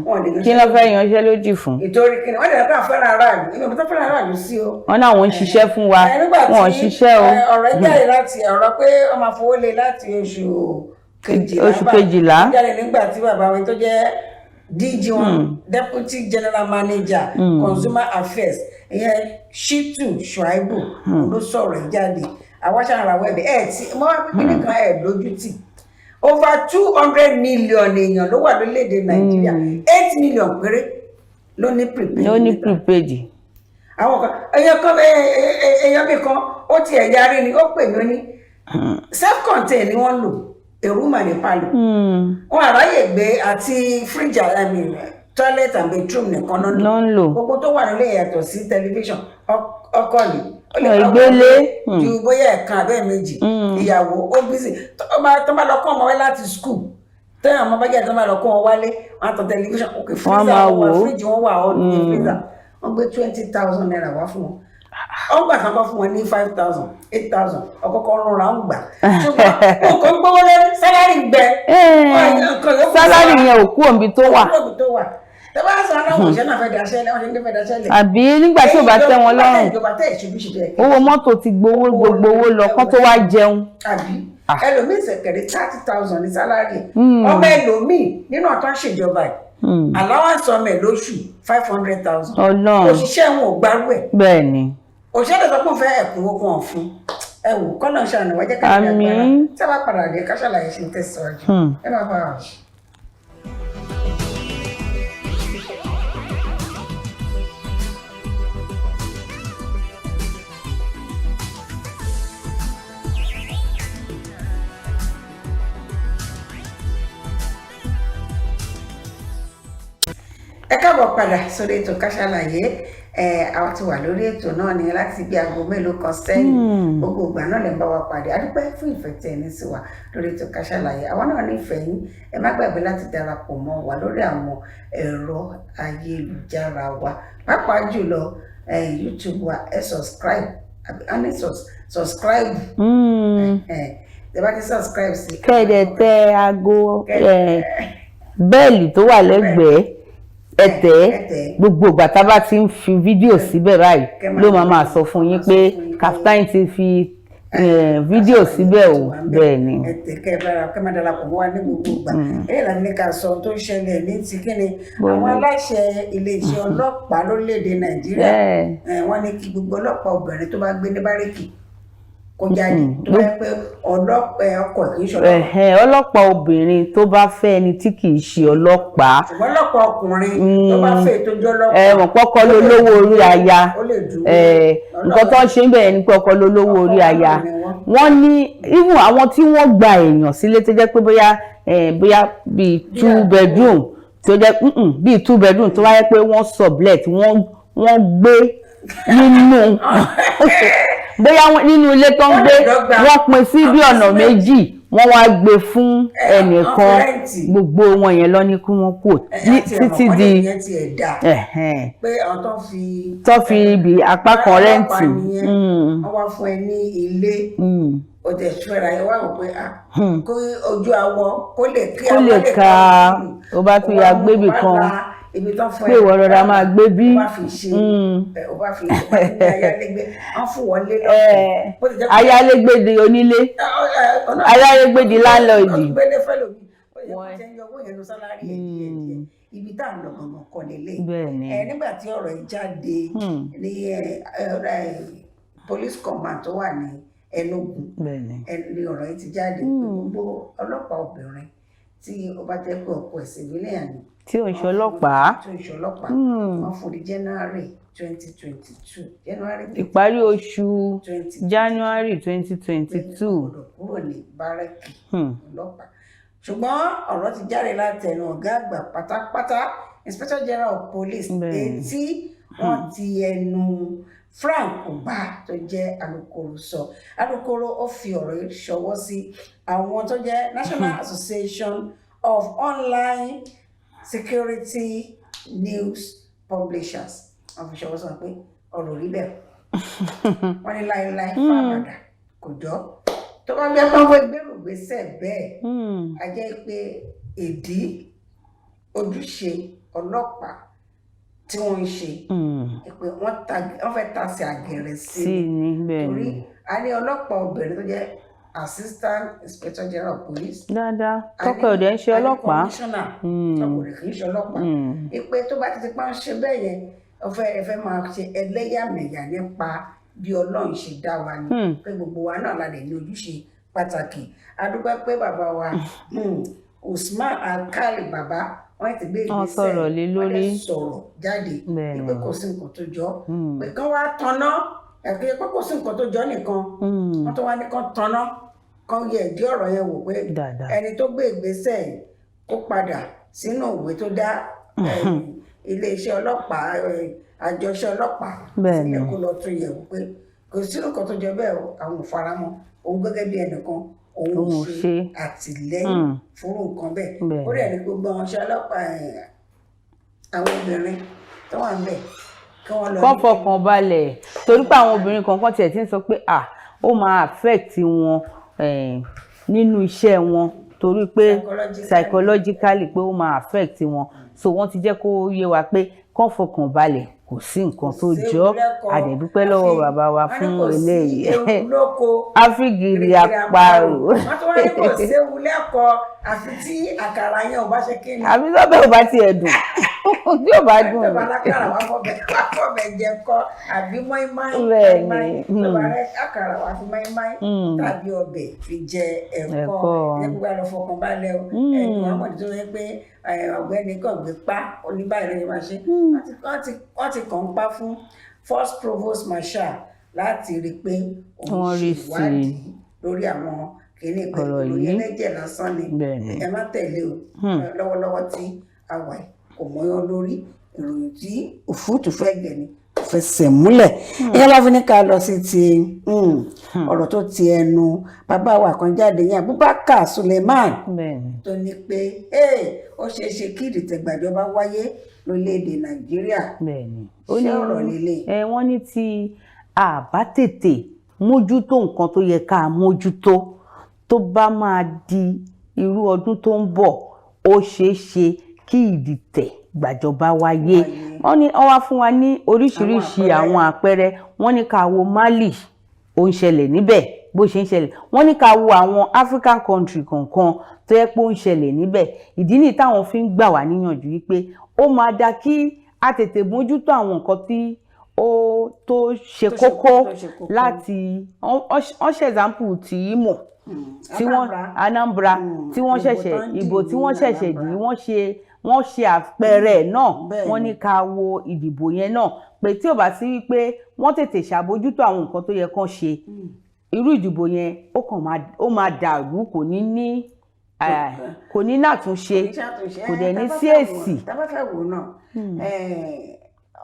Wọn ò lè Kí ló fẹ́ yanṣẹ́lódì fún? Ìtorí kí ni wọ́n lè rẹ́ pé àfẹ́ràn aráàlú, ìgbà tó fẹ́ràn aráàlú sí o. Wọn náà wọ́n ń ṣiṣẹ́ fún wa. Nígbà tí Wọn ò ṣiṣẹ́ o. Ọ̀rọ̀ jáde láti ọ̀rọ̀ pé wọ́n máa fowó lé láti oṣù kejìlá Oṣù báyìí. kejìlá. Ó jáde nígbà tí bàbá wọn tó jẹ́ DG wọn, Deputy General Manager, Consumer Affairs, ìyẹn Shitu Shuaibu, ló sọ̀rọ̀ ẹ̀ jáde. Àwa ṣàràwọ̀ ẹ̀bẹ̀ ẹ̀ tí mo wá pín nìkan ẹ̀ lójú tì. Over 200 million èèyàn ló wà lórílẹ̀‐èdè Nàìjíríà, 8 million péré ló ní prepaid Ló ní meter. Prepaid. Àwọn kan, èèyàn kan, èèyàn mi kan, ó ti ẹ̀yà rí ni, ó pè mí, ó ní self-contained ni wọ́n ń lò, èrú mà ní palò, wọn àráyè gbé àti fridge, I mean, toilet and bathroom nìkan náà Ló ń lò. Gbogbo tó wà nílé yàtọ̀ sí tẹlifíṣàn, ọkọ ni ó lè Ọ̀, má ìgbélé. wọlé ju bóyá ẹ̀kan àbẹ́ méjì. Ìyàwó ó busy, tó bá lọ kọ́ ọmọ wá láti school, tẹ́yìn ọmọ bá jáde, tó bá lọ kọ́ wọn wálé, wọn á tan tẹlifíṣàn òkè. Wọ́n á Freezer máa wọn wà, wò ó. fridge wọn wà, ọ́ ní freezer. Wọ́n gbé ₦20,000 wá fún wọn, wọ́n gbà tán kọ́ fún wọn ní 5,000, 8,000, ọ̀kọ̀ọ̀kan rọra ń gbà, ṣùgbọ́n nǹkan gbówó lórí, salary gbẹ. Salary yẹn ò kú òǹbi tó wà. Òbí tó wà tẹ́ bá sọ aláwọ̀ òṣìṣẹ́ náà fẹ́ daṣẹ́ lẹ̀, wọ́n ṣe ń fẹ́ daṣẹ́ lẹ̀. Àbí nígbà tí ò bá tẹ́ wọn lọ́rùn. Ìjọba tẹ́ ìṣubú ṣe jẹ́. Owó mọ́tò ti gbowó, gbogbo owó lọ kán tó wá jẹun. Àbí ẹlòmíì sẹ̀kẹ̀rẹ̀, 30,000 ní salary ọmọ ẹlòmíì nínú ọ̀tọ́ ń ṣèjọba ẹ̀, allowance ọmọ ẹ̀ lóṣù, 500,000. Ọlọ́run. Òṣìṣẹ́ wọn ò gbárù ẹ̀. Bẹ́ẹ̀ ni. Òṣìṣẹ́ tó sọ pé òun fẹ́ ẹ̀kúnwó kan fún Ẹ wò kọ́nà ṣàánú wá, jẹ́ ká ní Àmín. agbára tí a bá padà dé, Ká Ṣàlàyé ṣe ń tẹ̀síwájú. Ẹ máa bá wa. Ẹ káàbọ̀ padà sórí ètò Ká Ṣàlàyé. Ẹ àwọn ti wà lórí ètò náà ní láti bí aago mélòó kan sẹ́yìn. Gbogbo ìgbà náà lè ń bá wa pàdé. A dúpẹ́ fún ìfẹ́ tí ẹ ní sí wa lórí ètò Ká Ṣàlàyé. Àwa náà nífẹ̀ẹ́ yín. Ẹ má gbàgbé láti darapọ̀ mọ́ wa lórí àwọn ẹ̀rọ ayélujára wa, pàápàá jùlọ YouTube wa. Ẹ subscribe àbí a ní subscribe. Ẹ bá ti subscribe sí. Kẹ́ẹ̀dẹ̀ tẹ aago bell tó wà lẹ́gbẹ̀ẹ́, ẹ tẹ̀ ẹ́. Ẹ tẹ̀ ẹ́. Gbogbo ìgbà tá a bá ti ń fi fídíò síbẹ̀ báyìí, Kẹ́ máa ló máa sọ fún yín máa pé sọ fún yín pé Kaftan ti fi fídíò síbẹ̀ o. Bẹ́ẹ̀ ni. Ẹ tẹ̀ kẹ́ ẹ bára kẹ́ máa darapọ̀ mọ́ wa ní gbogbo ìgbà. Eré ìlànà ní ká sọ ohun tó ń ṣẹlẹ̀ ní ti kíni àwọn aláṣẹ iléeṣẹ́ ọlọ́pàá lórílẹ̀‐èdè Nàìjíríà. Wọ́n ní kí gbogbo ọlọ́pàá obìnrin tó bá gbé ní báríkì kó jáde, tó bá yẹ pé ọlọ́pàá ọkọ kì í ṣọlọ́pàá. Ẹ̀hẹ́n, ọlọ́pàá obìnrin tó bá fẹ́ ẹni tí kì í ṣe ọlọ́pàá. Ṣùgbọ́n ọlọ́pàá ọkùnrin tó bá fẹ́ tó jẹ́ ọlọ́pàá, Ẹ mọ̀ pọ́kọ lólówó orí aya. ó lè dúró. Nǹkan tó ń ṣe ń bẹ̀rẹ̀ ni pé ọkọ lólówó orí Ọkọ aya. ni wọ́n. Wọ́n ní even àwọn tí wọ́n gba èèyàn sílé tó jẹ́ pé bóyá bíi two bedroom tó jẹ́ bíi two bedroom tó wáyé pé wọ́n sublet, wọ́n gbé nínú bóyá nínú ilé tó ń Wọ́n gbé, lè dọ́gba. wọ́n pín sí bí Wọ́n pín ọ̀nà sí méjì. méjì, wọ́n wá gbé fún ẹnìkan. Wọ́n fi rent. Gbogbo wọn yẹn lọ ní kí wọ́n kú títí di ìyẹn tiẹ̀ dà pé àwọn tó fi tó fi ibi apá kan rent. Ọlọ́pàá nìyẹn. Wọ́n wá fún ẹ ní ilé, o tẹ̀ fẹ́ra ẹ wá wò pé ah, kó ojú awọ kó lè kí Kó awọ lè ka, ó bá tún ya gbébì ó bá kan. ra ibi tó fún Pé ẹ ìwọ rọra máa gbé bí. ó bá fi ṣe ó bá fi ó bá fi ní ayálégbé, wọ́n fún wọn lé lọ́fẹ̀ẹ́. Bó ti jẹ́ pé Ayálégbé di onílé, ayálégbé di landlord. Gbélé fẹ́lòmíì ó yẹ kó jẹ́ yọ owó yẹn lọ salary ẹ̀ díẹ̀ díẹ̀. Ibi tá à ń lọ gangan kọ́ lélẹ̀. Bẹ́ẹ̀ ni. Ẹ nígbà tí ọ̀rọ̀ yìí jáde ní police command tó wà ní Enugu Bẹ́ẹ̀ ni. ní ọ̀rọ̀ yìí ti jáde pé gbogbo ọlọ́pàá obìnrin tí ó bá jẹ́ pé ọkọ ẹ̀ civilian ni, Tí ò ń ṣe ọlọ́pàá. tí ò ń ṣe ọlọ́pàá, wọ́n fún di January 2022, January Ìparí oṣù 20 January 2022. Gbọ́dọ̀ kúrò ní bárẹ́kì ọlọ́pàá. Ṣùgbọ́n ọ̀rọ̀ ti jáde láti ẹnu ọ̀gá àgbà pátápátá, Inspector General of Police, èyí tí wọ́n ti ẹnu Frank Uba tó jẹ́ alukoro sọ. Alukoro ó fi ọ̀rọ̀ yìí ṣọwọ́ sí àwọn tó jẹ́ National Association of Online Security News Publishers. Wọ́n fi ṣọwọ́ sọ pé ọ̀rọ̀ rí bẹ́ẹ̀. Wọ́n ní láéláé fábàdà kò jọ, tó bá gbé pọ́npọ́n gbèrò gbèsè bẹ́ẹ̀, a jẹ́ pé ìdí ojúṣe ọlọ́pàá tí wọ́n ń ṣe pé wọ́n fẹ́ ta sí àgẹ̀rẹ̀ sí Sí ni, bẹ́ẹ̀ torí ni. A ní ọlọ́pàá obìnrin tó jẹ́ Assistant Inspector General of Police. Dáadáa, tọkọ òde ń ṣe A ní ọlọ́pàá. Commissioner, tọkọ òde kì í ṣe ọlọ́pàá. Ìpè tó bá ti ti pa ń ṣe bẹ́ẹ̀ yẹn, ó fẹ́ máa ṣe ẹlẹ́yàmẹ̀yà nípa bí Ọlọ́run ṣe dá wa ni, pé gbogbo wa náà la lè ní ojúṣe pàtàkì. A dúpẹ́ pé bàbá wa Usman Alkali bàbá wọ́n ti gbé Wọ́n ìgbésẹ̀, sọ̀rọ̀ lé wọ́n dẹ̀ lórí. sọ̀rọ̀ jáde Bẹ́ẹ̀ pé ni. kò sí nǹkan tó jọ, pé kán wá tanná ẹ̀kẹ́, pé kò sí nǹkan tó jọ nìkan. Wọ́n tó wá ní kán tanná, kán yẹ ìdí ọ̀rọ̀ yẹn wò pé Dáadáa. ẹni tó gbé ìgbésẹ̀ yìí kó padà sínú ìwé tó dá iléeṣẹ́ ọlọ́pàá, àjọṣe ọlọ́pàá Bẹ́ẹ̀ ni. sílẹ̀, kó lọ tún yẹ̀ wò pé kò sí nǹkan tó jọ bẹ́ẹ̀ o. Àwọn ò faramọ́. Òun gẹ́gẹ́ bí ẹnìkan, òun Òun ò ò ṣe ṣe. àtìlẹ́yìn fún nǹkan bẹ́ẹ̀. Bẹ́ẹ̀ Ó dẹ̀ ní gbogbo àwọn iṣẹ́ ọlọ́pàá, àwọn obìnrin tó wà ń bẹ̀, kí wọ́n lọ Kọ́ ní- fọkàn balẹ̀, torí pé àwọn obìnrin kọ̀ọ̀kan tiẹ̀ ti ń sọ pé ah, ó máa affect wọn nínú iṣẹ́ wọn, torí pé Psychologically. Psychologically, pé ó máa affect wọn. So wọ́n ti jẹ́ kó yé wa pé kọ́ fọkàn balẹ̀, kò sí nǹkan tó jọ. A dẹ̀ dúpẹ́ lọ́wọ́ bàbá wa fún eléyìí. Wọ́n ní kò sí ewu lóko Áfígìrì àparò. Wọ́n tún wá ní kò séwu lẹ́kọ̀ọ́. Àfi tí àkàrà yẹn ò bá ṣe kí ni. Àbí sọ́bẹ̀ ò bá tiẹ̀ dùn, tí ò bá dùn. Tó bá lákàrà wá fọbẹ̀, wá fọbẹ̀ jẹ kọ́, àbí mọ́ínmọ́ín. Bẹ́ẹ̀ni. Tó bá rẹ àkàrà, wá fi mọ́ínmọ́ín tàbí ọbẹ̀ fi jẹ ẹ̀kọ. Ẹ̀kọ. Ẹ gbogbo àlọ́ fọkàn balẹ̀ o. Ẹnu àwọn tó yẹ pé ọ̀gbẹ́ni kàn gbé pa oníbàyìí ló yẹ máa ṣe. Wọ́n ti kàn ń pa fún First Provost Marshal láti rí i pé òun Wọ́n ṣe rí sí i. ìwádìí lórí àwọn kìíní pé Ọ̀rọ̀ ìròyìn yìí. ẹlẹ́jẹ̀ lásán ni. Ẹ má tẹ̀lé o. Lọ́wọ́lọ́wọ́ tí a wà yìí, kò mọ́yán lórí, ìròyìn tí òfúùtù fẹ́ gbẹ̀ ni, kò fẹsẹ̀ múlẹ̀. Ìyẹn bá fi ní ká lọ sí ti ọ̀rọ̀ tó ti ẹnu bàbá wa kan jáde yẹn, Abubakar Suleiman, tó ní pé, "Hey, ó ṣeé ṣe kí ìdìtẹ̀gbàjọba wáyé lórílẹ̀‐èdè Nàìjíríà." Bẹ́ẹ̀ni. Ṣé ọ̀rọ̀ lélẹ̀? Ẹ wọ́n ní tí a bá tètè mójútó nǹkan tó yẹ ká mójútó, tó bá máa di irú ọdún tó ń bọ̀, ó ṣeé ṣe kí ìdìtẹ̀ gbàjọba wáyé. Wáyé. Wọ́n ní wọ́n wá fún wa ní oríṣiríṣi Àwọn àwọn àpẹẹrẹ. Wọ́n ní ká wo Mali, ó ń ṣẹlẹ̀ níbẹ̀ bó ṣe ń ṣẹlẹ̀. Wọ́n ní ká wo àwọn African country kọ̀ọ̀kan tó yẹ pé ó ń ṣẹlẹ̀ níbẹ̀. Ìdí nìyí táwọn fi ń gbà wá níyànjú wípé ó máa da kí a tètè mójútó àwọn nǹkan tí ó tó ṣe Tó ṣe kókó tó ṣe kókó. Láti wọ́n ṣe example ti Imo tí wọ́n Anambra. Anambra tí wọ́n ìbò ṣẹ̀ṣẹ̀ tán dì ìbò tí ní wọ́n ṣẹ̀ṣẹ̀ dì. Anambra. Wọ́n ṣe àpẹẹrẹ náà. Wọ́n ní ká wo ìdìbò yẹn náà pé tí ò bá sí wípé wọ́n tètè ṣàbójútó àwọn nǹkan tó yẹ kán ṣe, irú ìdìbò yẹn ó kàn máa, ó máa dàrú, kò ní nàtúnṣe, kò dẹ̀ ní sí èsì. Tá bá fẹ́ wò náà,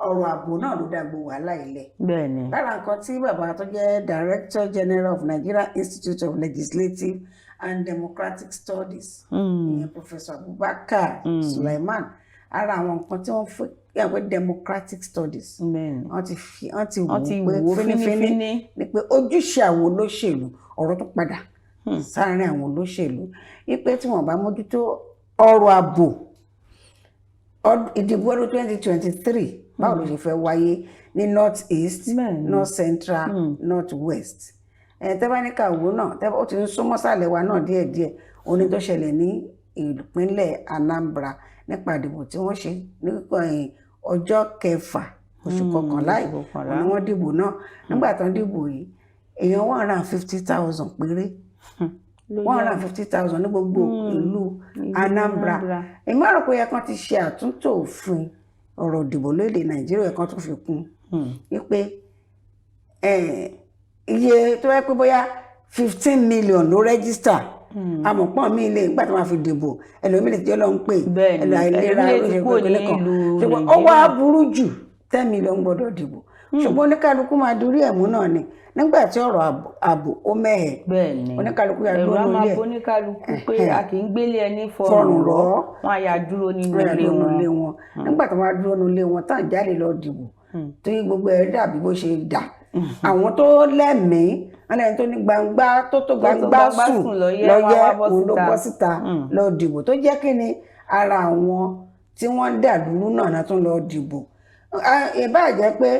ọ̀rọ̀ ààbò náà ló dá gbogbo wàhálà ilẹ̀. Lára nǹkan tí bàbá tó jẹ́ Director General of Nigeria Institute of Legislative and Democratic Studies, ìyẹn Professor Abubakar Suleiman, ara àwọn nǹkan tí wọ́n fẹ́ yà pé democratic studies, wọ́n ti wò Wọ́n ti ó pé wò ó fínífíní fínífíní. ni pé ojúṣe àwọn olóṣèlú, ọ̀rọ̀ tó padà sáárín àwọn olóṣèlú, wípé tí wọ́n bá mójútó ọ̀rọ̀ ààbò, ìdìbò ọdún 2023, báwo ló ṣe fẹ́ wáyé ní North East, North Central, North West? Ẹ̀ tẹ́ bá ní ká wò náà, tẹ́ bá ó ti ń súnmọ́ sàlẹ̀ wa náà díẹ̀díẹ̀. Oní tó ṣẹlẹ̀ ní ìpínlẹ̀ Anambra nípa ìdìbò tí wọ́n ṣe ní ọjọ́ 6 oṣù kọkànlá yìí, Oṣù kọkànlá. òní wọ́n dìbò náà. Nígbà tó ń dìbò yìí, èèyàn 150,000 péré, 150,000 ní gbogbo ìlú Anambra. Anambra. Èmi rò pé ó yẹ kán ti ṣe àtúntò òfin ọ̀rọ̀ ìdìbò lóde Nàìjíríà kan tó fi kún wípé iye tó yẹ pé bóyá 15 million ló register, àmọ̀pọ̀n mi lè nígbà tó máa fi dìbò, ẹlòmíì lè jẹ́ lọ́n pè ẹlò àìlera ẹlòmíì lè ló ti ṣe kúrò kékeré ní kan. ìlú Ṣùgbọ́n ó wá Nàìjíríà. burú jù, 10 million gbọ́dọ̀ dìbò, ṣùgbọ́n oníkálukú máa dorí ẹ̀mú náà ni nígbà tí ọ̀rọ̀ ààbò ó mẹ́hẹ̀, oníkálukú yà Ẹ̀rù dúró á máa nílé ẹ̀. bóníkálukú pé a kì í gbélé ẹni Fọrùn fọrùn rọ̀. rọ̀. Wọ́n á yà dúró nínú Wọ́n yà ilé dúró wọn. nílé wọn. Nígbà tó máa dúró nílé wọn tán, jáde lọ dìbò, tó yí gbogbo ẹ̀ dàbí bó ṣe dà, àwọn tó lẹ́mìí wọn lẹ́ni tó ní gbangba tó tó gbangba gbangba sùn sùn lọ́yẹ́, wọ́n á lọ́yẹ́, wá bọ́ òun ló síta. bọ́ síta lọ dìbò. Tó jẹ́ kí ni ara àwọn tí wọ́n dà lúrú náà náà tún lọ dìbò. Ìbáà jẹ́ pé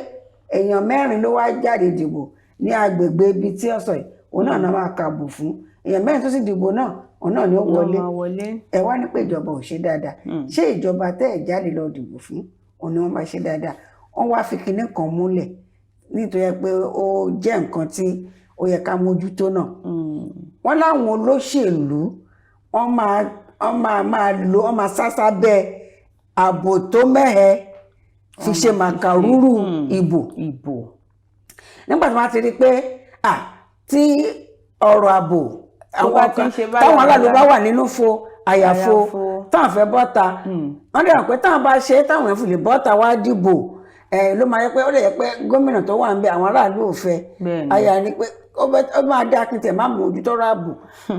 èèyàn mẹ́rin ló wá jáde dìbò ní agbègbè ibi tí ó sọ yìí, òun náà náà máa kàbò fún. Èèyàn mẹ́rin tó sì dìbò náà, òun náà ni ó Wọ́n wọlé. máa wọlé. Ẹ wá ní pé ìjọba ò ṣe dáadáa. Ṣé ìjọba tẹ́ ẹ̀ jáde lọ dìbò fún, òun ni wọ́n bá ṣe dáadáa? Wọ́n wá fi kinní kan múlẹ̀ nítorí pé ó jẹ́ nǹkan tí ó yẹ ká mójútó náà. Wọ́n láwọn olóṣèlú, wọ́n máa máa lo, wọ́n máa sá sábẹ́ ààbò tó mẹ́hẹ fi ṣe màkàrúrù ìbò. Ìbò. Nígbà tí wọ́n ti rí i pé tí ọ̀rọ̀ ààbò àwọn bá ti kan ń ṣe báyìí, táwọn aráàlú bá wà nínú fo àyàfo, Àyàfo. táwọn fẹ́ bọ́ta, wọ́n dẹ̀ rò pé táwọn bá ṣe é, táwọn èèyàn fi lè bọ́ta wá dìbò ẹ̀, ló máa yẹ pé ó lè yẹ pé gómìnà tó wà ń bẹ, àwọn aráàlú ò fẹ́. Àyà ni pé ó máa dá kí n tẹ̀ má mú ojú tọ́rọ̀ ààbò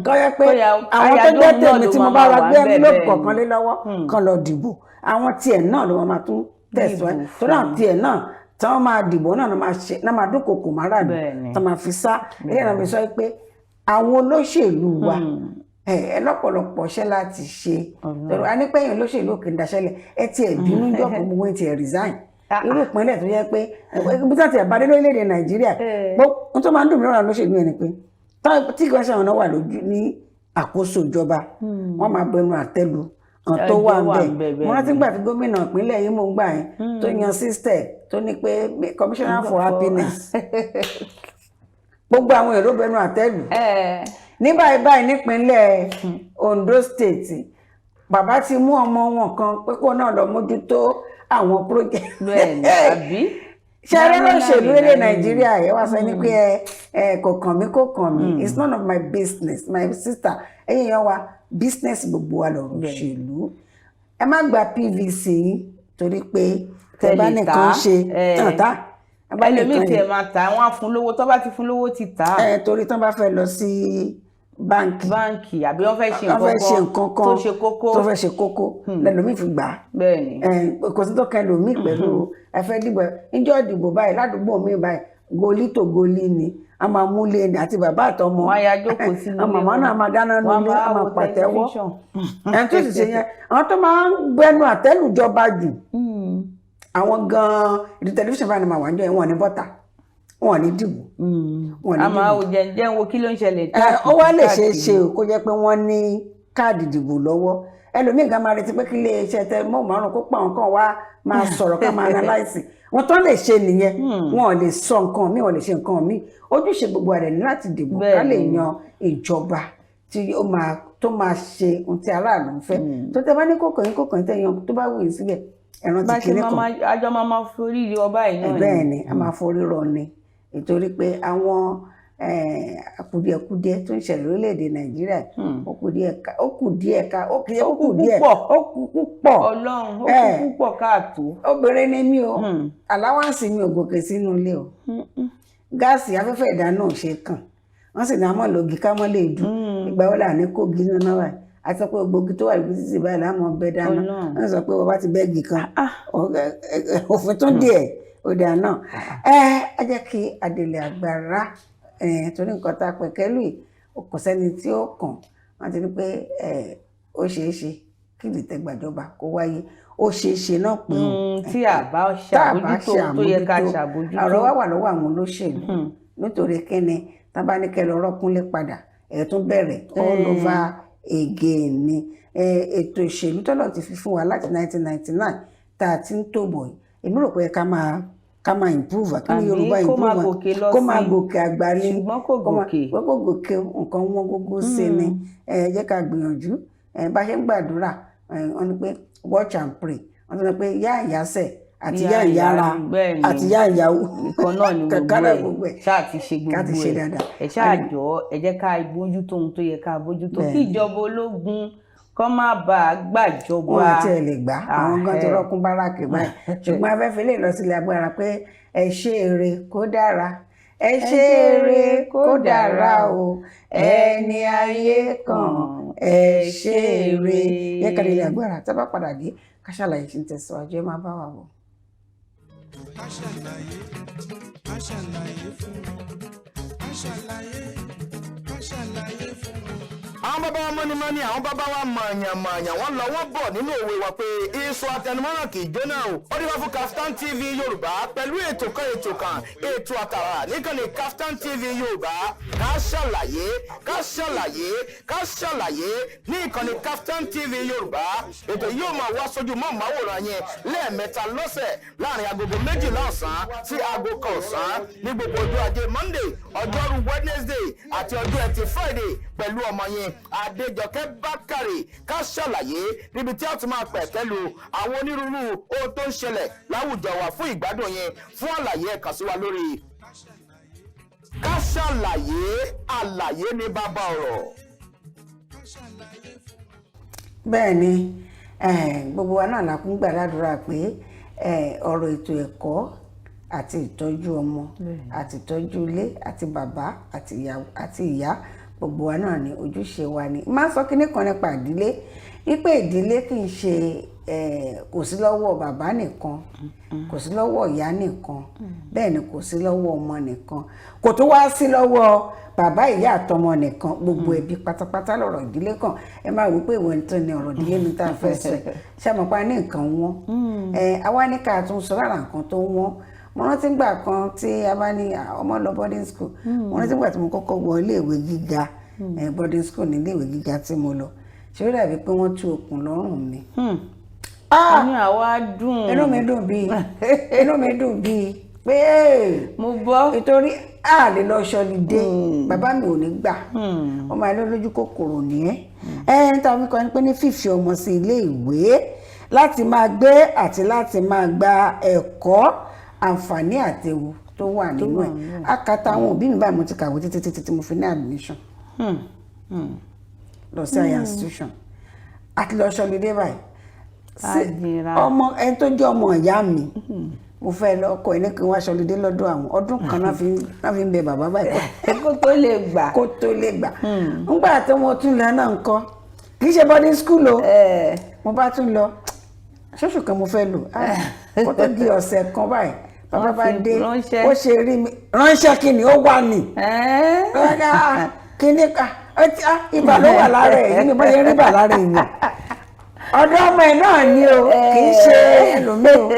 kọ́ yẹ pé Kó àwọn àyà tó jẹ́ lóhùn náà tèmi ló tí mo máa bá máa ra wà gbé ńbẹ̀. envelope kọ̀ọ̀kan lé lọ́wọ́ kan lọ dìbò, àwọn tiẹ̀ náà ló máa tún tẹ̀síwájú. Dìbò. Torí àwọn tiẹ̀ náà tí wọ́n máa dìbò náà ló máa ṣe náà, máa dúnkokò máràlú tí wọ́n máa fi sá ilé náà, fi sọ pé àwọn olóṣèlú wa ẹ lọ́pọ̀lọpọ̀ ṣẹ́ láti ṣe. Torí a ní pé èèyàn olóṣèlú òkè ń daṣẹ́lẹ̀, ẹ tiẹ̀ bínú jọ̀pọ̀, gbogbo ẹ tiẹ̀ resign. Irú ìpínlẹ̀ tó yẹ pé ibi tí wọ́n ti ẹ̀ bá dé lórílẹ̀‐èdè Nàìjíríà, ohun tó máa ń dùn mí lọ́rọ̀ olóṣèlú yẹn ni pé tí kò ṣe àwọn náà wà lójú ní àkóso ìjọba, wọ́n máa bẹnu àtẹ́lu àwọn tó wà Ẹjọ́ wà ń ńbẹ̀, bẹ̀. bẹ́ẹ̀ Mo rántí ni. gbà tí gómìnà ìpínlẹ̀ yìí mò ń gbà yẹn tó yan sister tó ní pé commissioner for happiness, gbogbo àwọn èrò bẹnu àtẹ́lù. Ní báyìí báyìí, nípínlẹ̀ Ondo State, bàbá ti mú ọmọ wọn kan pé kó náà lọ mójútó àwọn project. Bẹ́ẹ̀ ni, àbí? Ṣe eré lóṣèlú lédè Nine. Nàìjíríà ẹ wá sọ ní pé ẹ kò kàn mí, kò kàn mí, it's none of my business, my sister. Ẹ̀yin yan wa, business gbogbo wa lọ̀rọ̀ òṣèlú. Ẹ má gba PVC yín torí pé tẹ bá Tẹ lè nìkan tà á, ṣe tàn tá ẹ bá ẹlòmíì nìkan tiẹ̀ máa tà á, wọ́n á fún lówó, tó bá ti fún lówó ti tà á. Ẹ torí tán bá fẹ́ lọ sí báǹkì, báǹkì, àbí wọ́n fẹ́ ṣe wọ́n fẹ́ ṣe nǹkan nǹkan kan tó ṣe kókó. Tó fẹ́ ṣe kókó lẹ́lòmíì fi gbà á. Bẹ́ẹ̀ ni. Ẹ, kò sí tó kan ẹlòmíì pẹ̀lú ẹ fẹ́ dìbò. Níjọ́ ìdìbò báyìí, ládùúgbò mi báyìí, goli tó goli ni a máa múlé ni, àti bàbá àtọmọ. Wọ́n á ya jókòó sínú àwọn màmá ilé. náà máa dáná Wọ́n á nulẹ̀, máa a máa wo pàtẹ́wọ́. tẹlifíṣàn. Ẹni tó sì ṣe yẹn, àwọn tó máa ń gbẹnu àtẹ́lùjọba jù, àwọn gan-an ìdí tẹlifíṣàn báyìí ni màá wà ń jọ yẹn, wọn ò ní bọ́tà, wọn ò ní dìbò, wọn ò ní A máa dìbò. wo jẹ́njẹ́ ń wo kí ló ń ṣẹlẹ̀. Ẹ, ó wá lè ṣeé ṣe o, kó jẹ́ pé wọ́n ní káàdì ìdìbò lọ́wọ́. Ẹlòmíì gan máa retí pé kí ilé iṣẹ́ tẹ mọ́ márùn kó pa àwọn kan wá máa sọ̀rọ̀, ká máa analyse wọn tán lè ṣe nìyẹn. Wọn ò lè sọ nǹkan míì, wọn ò lè ṣe nǹkan míì. Ojúṣe gbogbo rẹ̀ ní láti dìbò ká lè Bẹ́ẹ̀ni. yan ìjọba tí ó máa tó máa ṣe ohun tí aráàlú ń fẹ́. Tó tẹ bá ní kókò yín, kókò yín, tẹ yan tó bá wù yín síbẹ̀, ẹ̀ràn Bá ti ṣe kinní máa kan. máa àjọ máa máa forí rí ọba yìí náà. Bẹ́ẹ̀ ni, a máa forí rọ ni, nítorí pé àwọn kùdìẹ̀kudiẹ tó ń ṣẹlẹ̀ lórílẹ̀‐èdè Nàìjíríà, ó kù díẹ̀ ká, ó kù díẹ̀ ká, ó kù Ó kù díẹ̀ púpọ̀. Ó kù púpọ̀. Ọlọ́run, ó kú púpọ̀ káàtó. Obìnrin ni mí o, allowance mi ò gòkè sínú ilé o. Gáàsì afẹ́fẹ́ ìdáná ò ṣe kàn, wọ́n sì ní àmọ́ lògì ká mọ́ lè dùn. Ìgbà wo là ní kógi náà báyìí? Àti sọ pé gbogbo tó wà lójú títì báyìí láàmú ọbẹ̀ dáná. Ọlọ́run. Wọ́n sọ pé bàbá ti bẹ́ẹ̀gì kan, òfin tún díẹ̀ òdà náà. Ẹ jẹ́ kí adèlè àgbàrá torí nǹkan tá a pẹ̀ kẹ́lù yìí, kò sẹ́ni tí ó kàn. Wọ́n ti ní pé ó ṣeé ṣe kí ìdìtẹ̀gbàjọba kó wáyé. Ó ṣeé ṣe náà pé o Tí a bá tá a bá ṣàbójútó ohun tó yẹ ká ṣàbójútó. Ọ̀rọ̀ wa wà lọ́wọ́ àwọn olóṣèlú, nítorí kíni tá bá ní kẹ́ lọ rọ́kúnlé padà, ẹ̀ tún bẹ̀rẹ̀ all over again ni. Ètò ìṣèlú tọ́lọ̀ ti fi fún wa láti 1999 tá a ti ń tò bọ̀ yìí, èmi rò pé ká máa improve. Kí ni Àbí Yorùbá kó máa improve? Gòkè lọ Kó máa sí. gòkè àgbà ni. Ṣùgbọ́n kò gòkè. Kó gòkè, nǹkan wọn gógó sí ni. Ẹ jẹ́ ká gbìyànjú. Ẹ bá ṣe ń gbàdúrà, wọ́n ní pé watch and pray. Wọ́n tún ní pé yá ìyásẹ̀ àti yá ìyára Bẹ́ẹ̀ ni. àti yá ìyàwó. Nǹkan náà ni Kankan náà gbogbo gbogbo ẹ̀ ẹ̀. Ṣáà ti ṣe Ká ti gbogbo ṣe ẹ̀. dáadáa. Ẹ ṣáà jọ, ẹ jẹ́ ká bójútó ohun tó yẹ ká bójútó, kí ìjọba ológun kọ́ má bàa gbàjọba. Wọn àti ẹ lè gbà, àwọn gan ti Ahẹ́. rọkún báràkì báyìí. Ṣùgbọ́n afẹ́fẹ́ lè lọ sílẹ̀ agbára pé ẹ ṣe eré kó dára, ẹ ṣe eré kó dára o, ẹni ayé kan, ẹ ṣe eré yẹ ká lè agbára. Tá a bá padà dé, ká ṣàlàyé ṣe ń tẹ̀síwájú. Ẹ máa bá wa bọ̀. Ká ṣàlàyé, ká ṣàlàyé fún wọn, ká ṣàlàyé, ká ṣàlàyé fún wọn. Àwọn bàbá wa mọ́nímọ́ní, àwọn bàbá wa mọ̀ọ̀yàn-mọ̀ọ̀yàn, wọ́n lọ wọ́n bọ̀ nínú òwe wa pé iṣu atẹnumọ́ràn kì í jóná o. Ó dé wá fún Kaftan TV Yorùbá pẹ̀lú ètò kan, ètò kan, ètò àtàrà níkànnì Kaftan TV Yorùbá, Ká Ṣàlàyé, Ká Ṣàlàyé, Ká Ṣàlàyé ní ìkànnì Kaftan TV Yorùbá. Ètò yìí yóò máa wá sójú mọ́ màwòrán yẹn lẹ́ẹ̀mẹ́ta lọ́sẹ̀, láàrin agogo 12 ọ̀sán sí aago 1 ọ̀sán, ní gbogbo ọjọ́ ajé Monday, ọjọ́rú Wednesday àti ọjọ́ ẹtì Friday, pẹ̀lú ọmọ yẹn Adéjọkẹ́ Bákàrè. Ká Ṣàlàyé, níbi tí a ti máa pẹ̀kẹ́lu àwọn onírúurú ohun tó ń ṣẹlẹ̀ láwùjọ wa fún ìgbádùn yẹn. Fún àlàyé, ẹ kàn sí wa lórí Ká Ṣàlàyé. Àlàyé ní bàbá ọ̀rọ̀. Bẹ́ẹ̀ ni, gbogbo wa náà la kún gbà ládùúrà pé ọ̀rọ̀ ètò ẹ̀kọ́ àti ìtọ́jú ọmọ àti ìtọ́jú ilé àti bàbá àti ìyá àti ìyá, gbogbo wa náà ni ojúṣe wa ni. Máa ń sọ kinní kan nípa ìdílé, wípé ìdílé kì í ṣe kò sí lọ́wọ́ bàbá nìkan, kò sí lọ́wọ́ ìyá nìkan, bẹ́ẹ̀ ni kò sí lọ́wọ́ ọmọ nìkan, kò tó wá sí lọ́wọ́ bàbá, ìyá àtọmọ nìkan. Gbogbo ẹbí pátápátá lọ̀rọ̀ ìdílé kan. Ẹ máa wò pé ìwọ tó ní ọ̀rọ̀ ìdílé mi tá a fẹ́ sọ ẹ̀ ṣé àmọ́ pa ní nǹkan wọn ẹ àwa ní ká tún sọ lára nǹkan tó wọ́n. Mo rántí gbà kan tí a bá ní ọmọ lọ boarding school. Mo rántí gbà tí mo kọ́kọ́ wọ iléèwé gíga. Boarding school ní iléèwé gíga tí mo lọ, ṣé ó dàbí pé wọ́n tú okùn lọ́rùn mi. Inú àwa dùn. Inú mi dùn bíi pé mo bọ́. Nítorí a lè lọ ṣ'holiday, bàbá mi ò ní gbà. Ọmọ ẹ lójú kòkòrò ní ẹ ẹ ń tàbí kan pé ní fífi ọmọ sí ilé ìwé láti máa gbé àti láti máa gba ẹ̀kọ́, àǹfààní àti ewu tó wà nínú ẹ̀. Akata àwọn òbí mi báyìí, mo ti kàwé títí títí tí mo fi ní admission lọ sí higher institution àti lọ ṣ'holiday báyìí. Àdìrà. Ọmọ ẹni tó jẹ́ ọmọ ìyá mi, mo fẹ́ lọ ọkọ ẹ̀ ní kí n wá ṣ'holiday lọ́dọ̀ àwọn. Ọdún kan náà fi ń bẹ bàbá báyìí kó tó lè gbà. Kó tó lè gbà. Ńgbà tí mo tún lọ náà ńkọ́, kì í ṣe boarding school o. Mo bá tún lọ ṣóṣù kan mo fẹ́ lò. Ah, kó tó di ọ̀sẹ̀ kan báyìí, bàbá Wọ́n bá ti dé. ránṣẹ́. Ó ṣe rí mi ránṣẹ́, kí ni ó wà ní kí ni ibà ló wà lára ẹ̀ yìí ni bó ṣe rí ibà lára èèyàn. Ọ̀dọ̀ ọmọ ẹ̀ náà ni o, kì í ṣe ẹlòmíì o.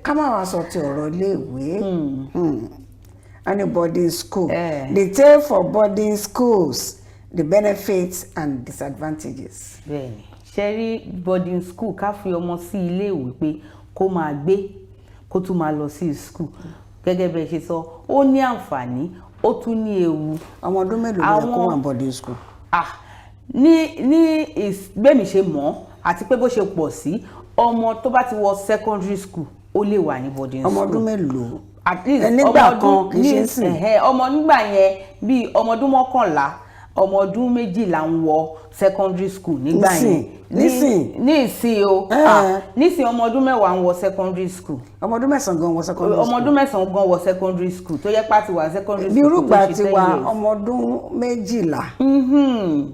Ká má wàá sọ ti ọ̀rọ̀ iléèwé and boarding school. The tale for boarding schools, the benefits and disadvantages. Bẹ́ẹ̀ni, ṣe rí boarding school, ká fi ọmọ sí iléèwé pé kó máa gbé, kó tún máa lọ sí school, gẹ́gẹ́ bẹ́ẹ̀ ṣe sọ, ó ní àǹfààní, ó tún ní ewu. Ọmọ ọdún mélòó ló yẹ kó wà boarding school? Ah, ní bẹ́ẹ̀mi ṣe mọ̀ àti pé bó ṣe pọ̀ sí, ọmọ tó bá ti wọ secondary school, ó lè wà ní boarding Ọmọ school. ọdún mélòó? At least Ẹ nígbà ọmọ kan, ọdún kì í ṣe ń sìn. Ẹ̀hẹ́, ọmọ nígbà yẹn, bíi ọmọ ọdún 11, ọmọ ọdún 12 ń wọ secondary school nígbà yẹn. Nísìn? Ní ìsìn o. Ah, nísìn, ọmọ ọdún 10 ń wọ secondary school. Ọmọ ọdún 9 gan wọ secondary Ọmọ school. ọdún 9 gan wọ secondary school, tó yẹ pàtì wà secondary Bí school tó irúgbà ṣe ti 10 wà, years. ọmọ ọdún 12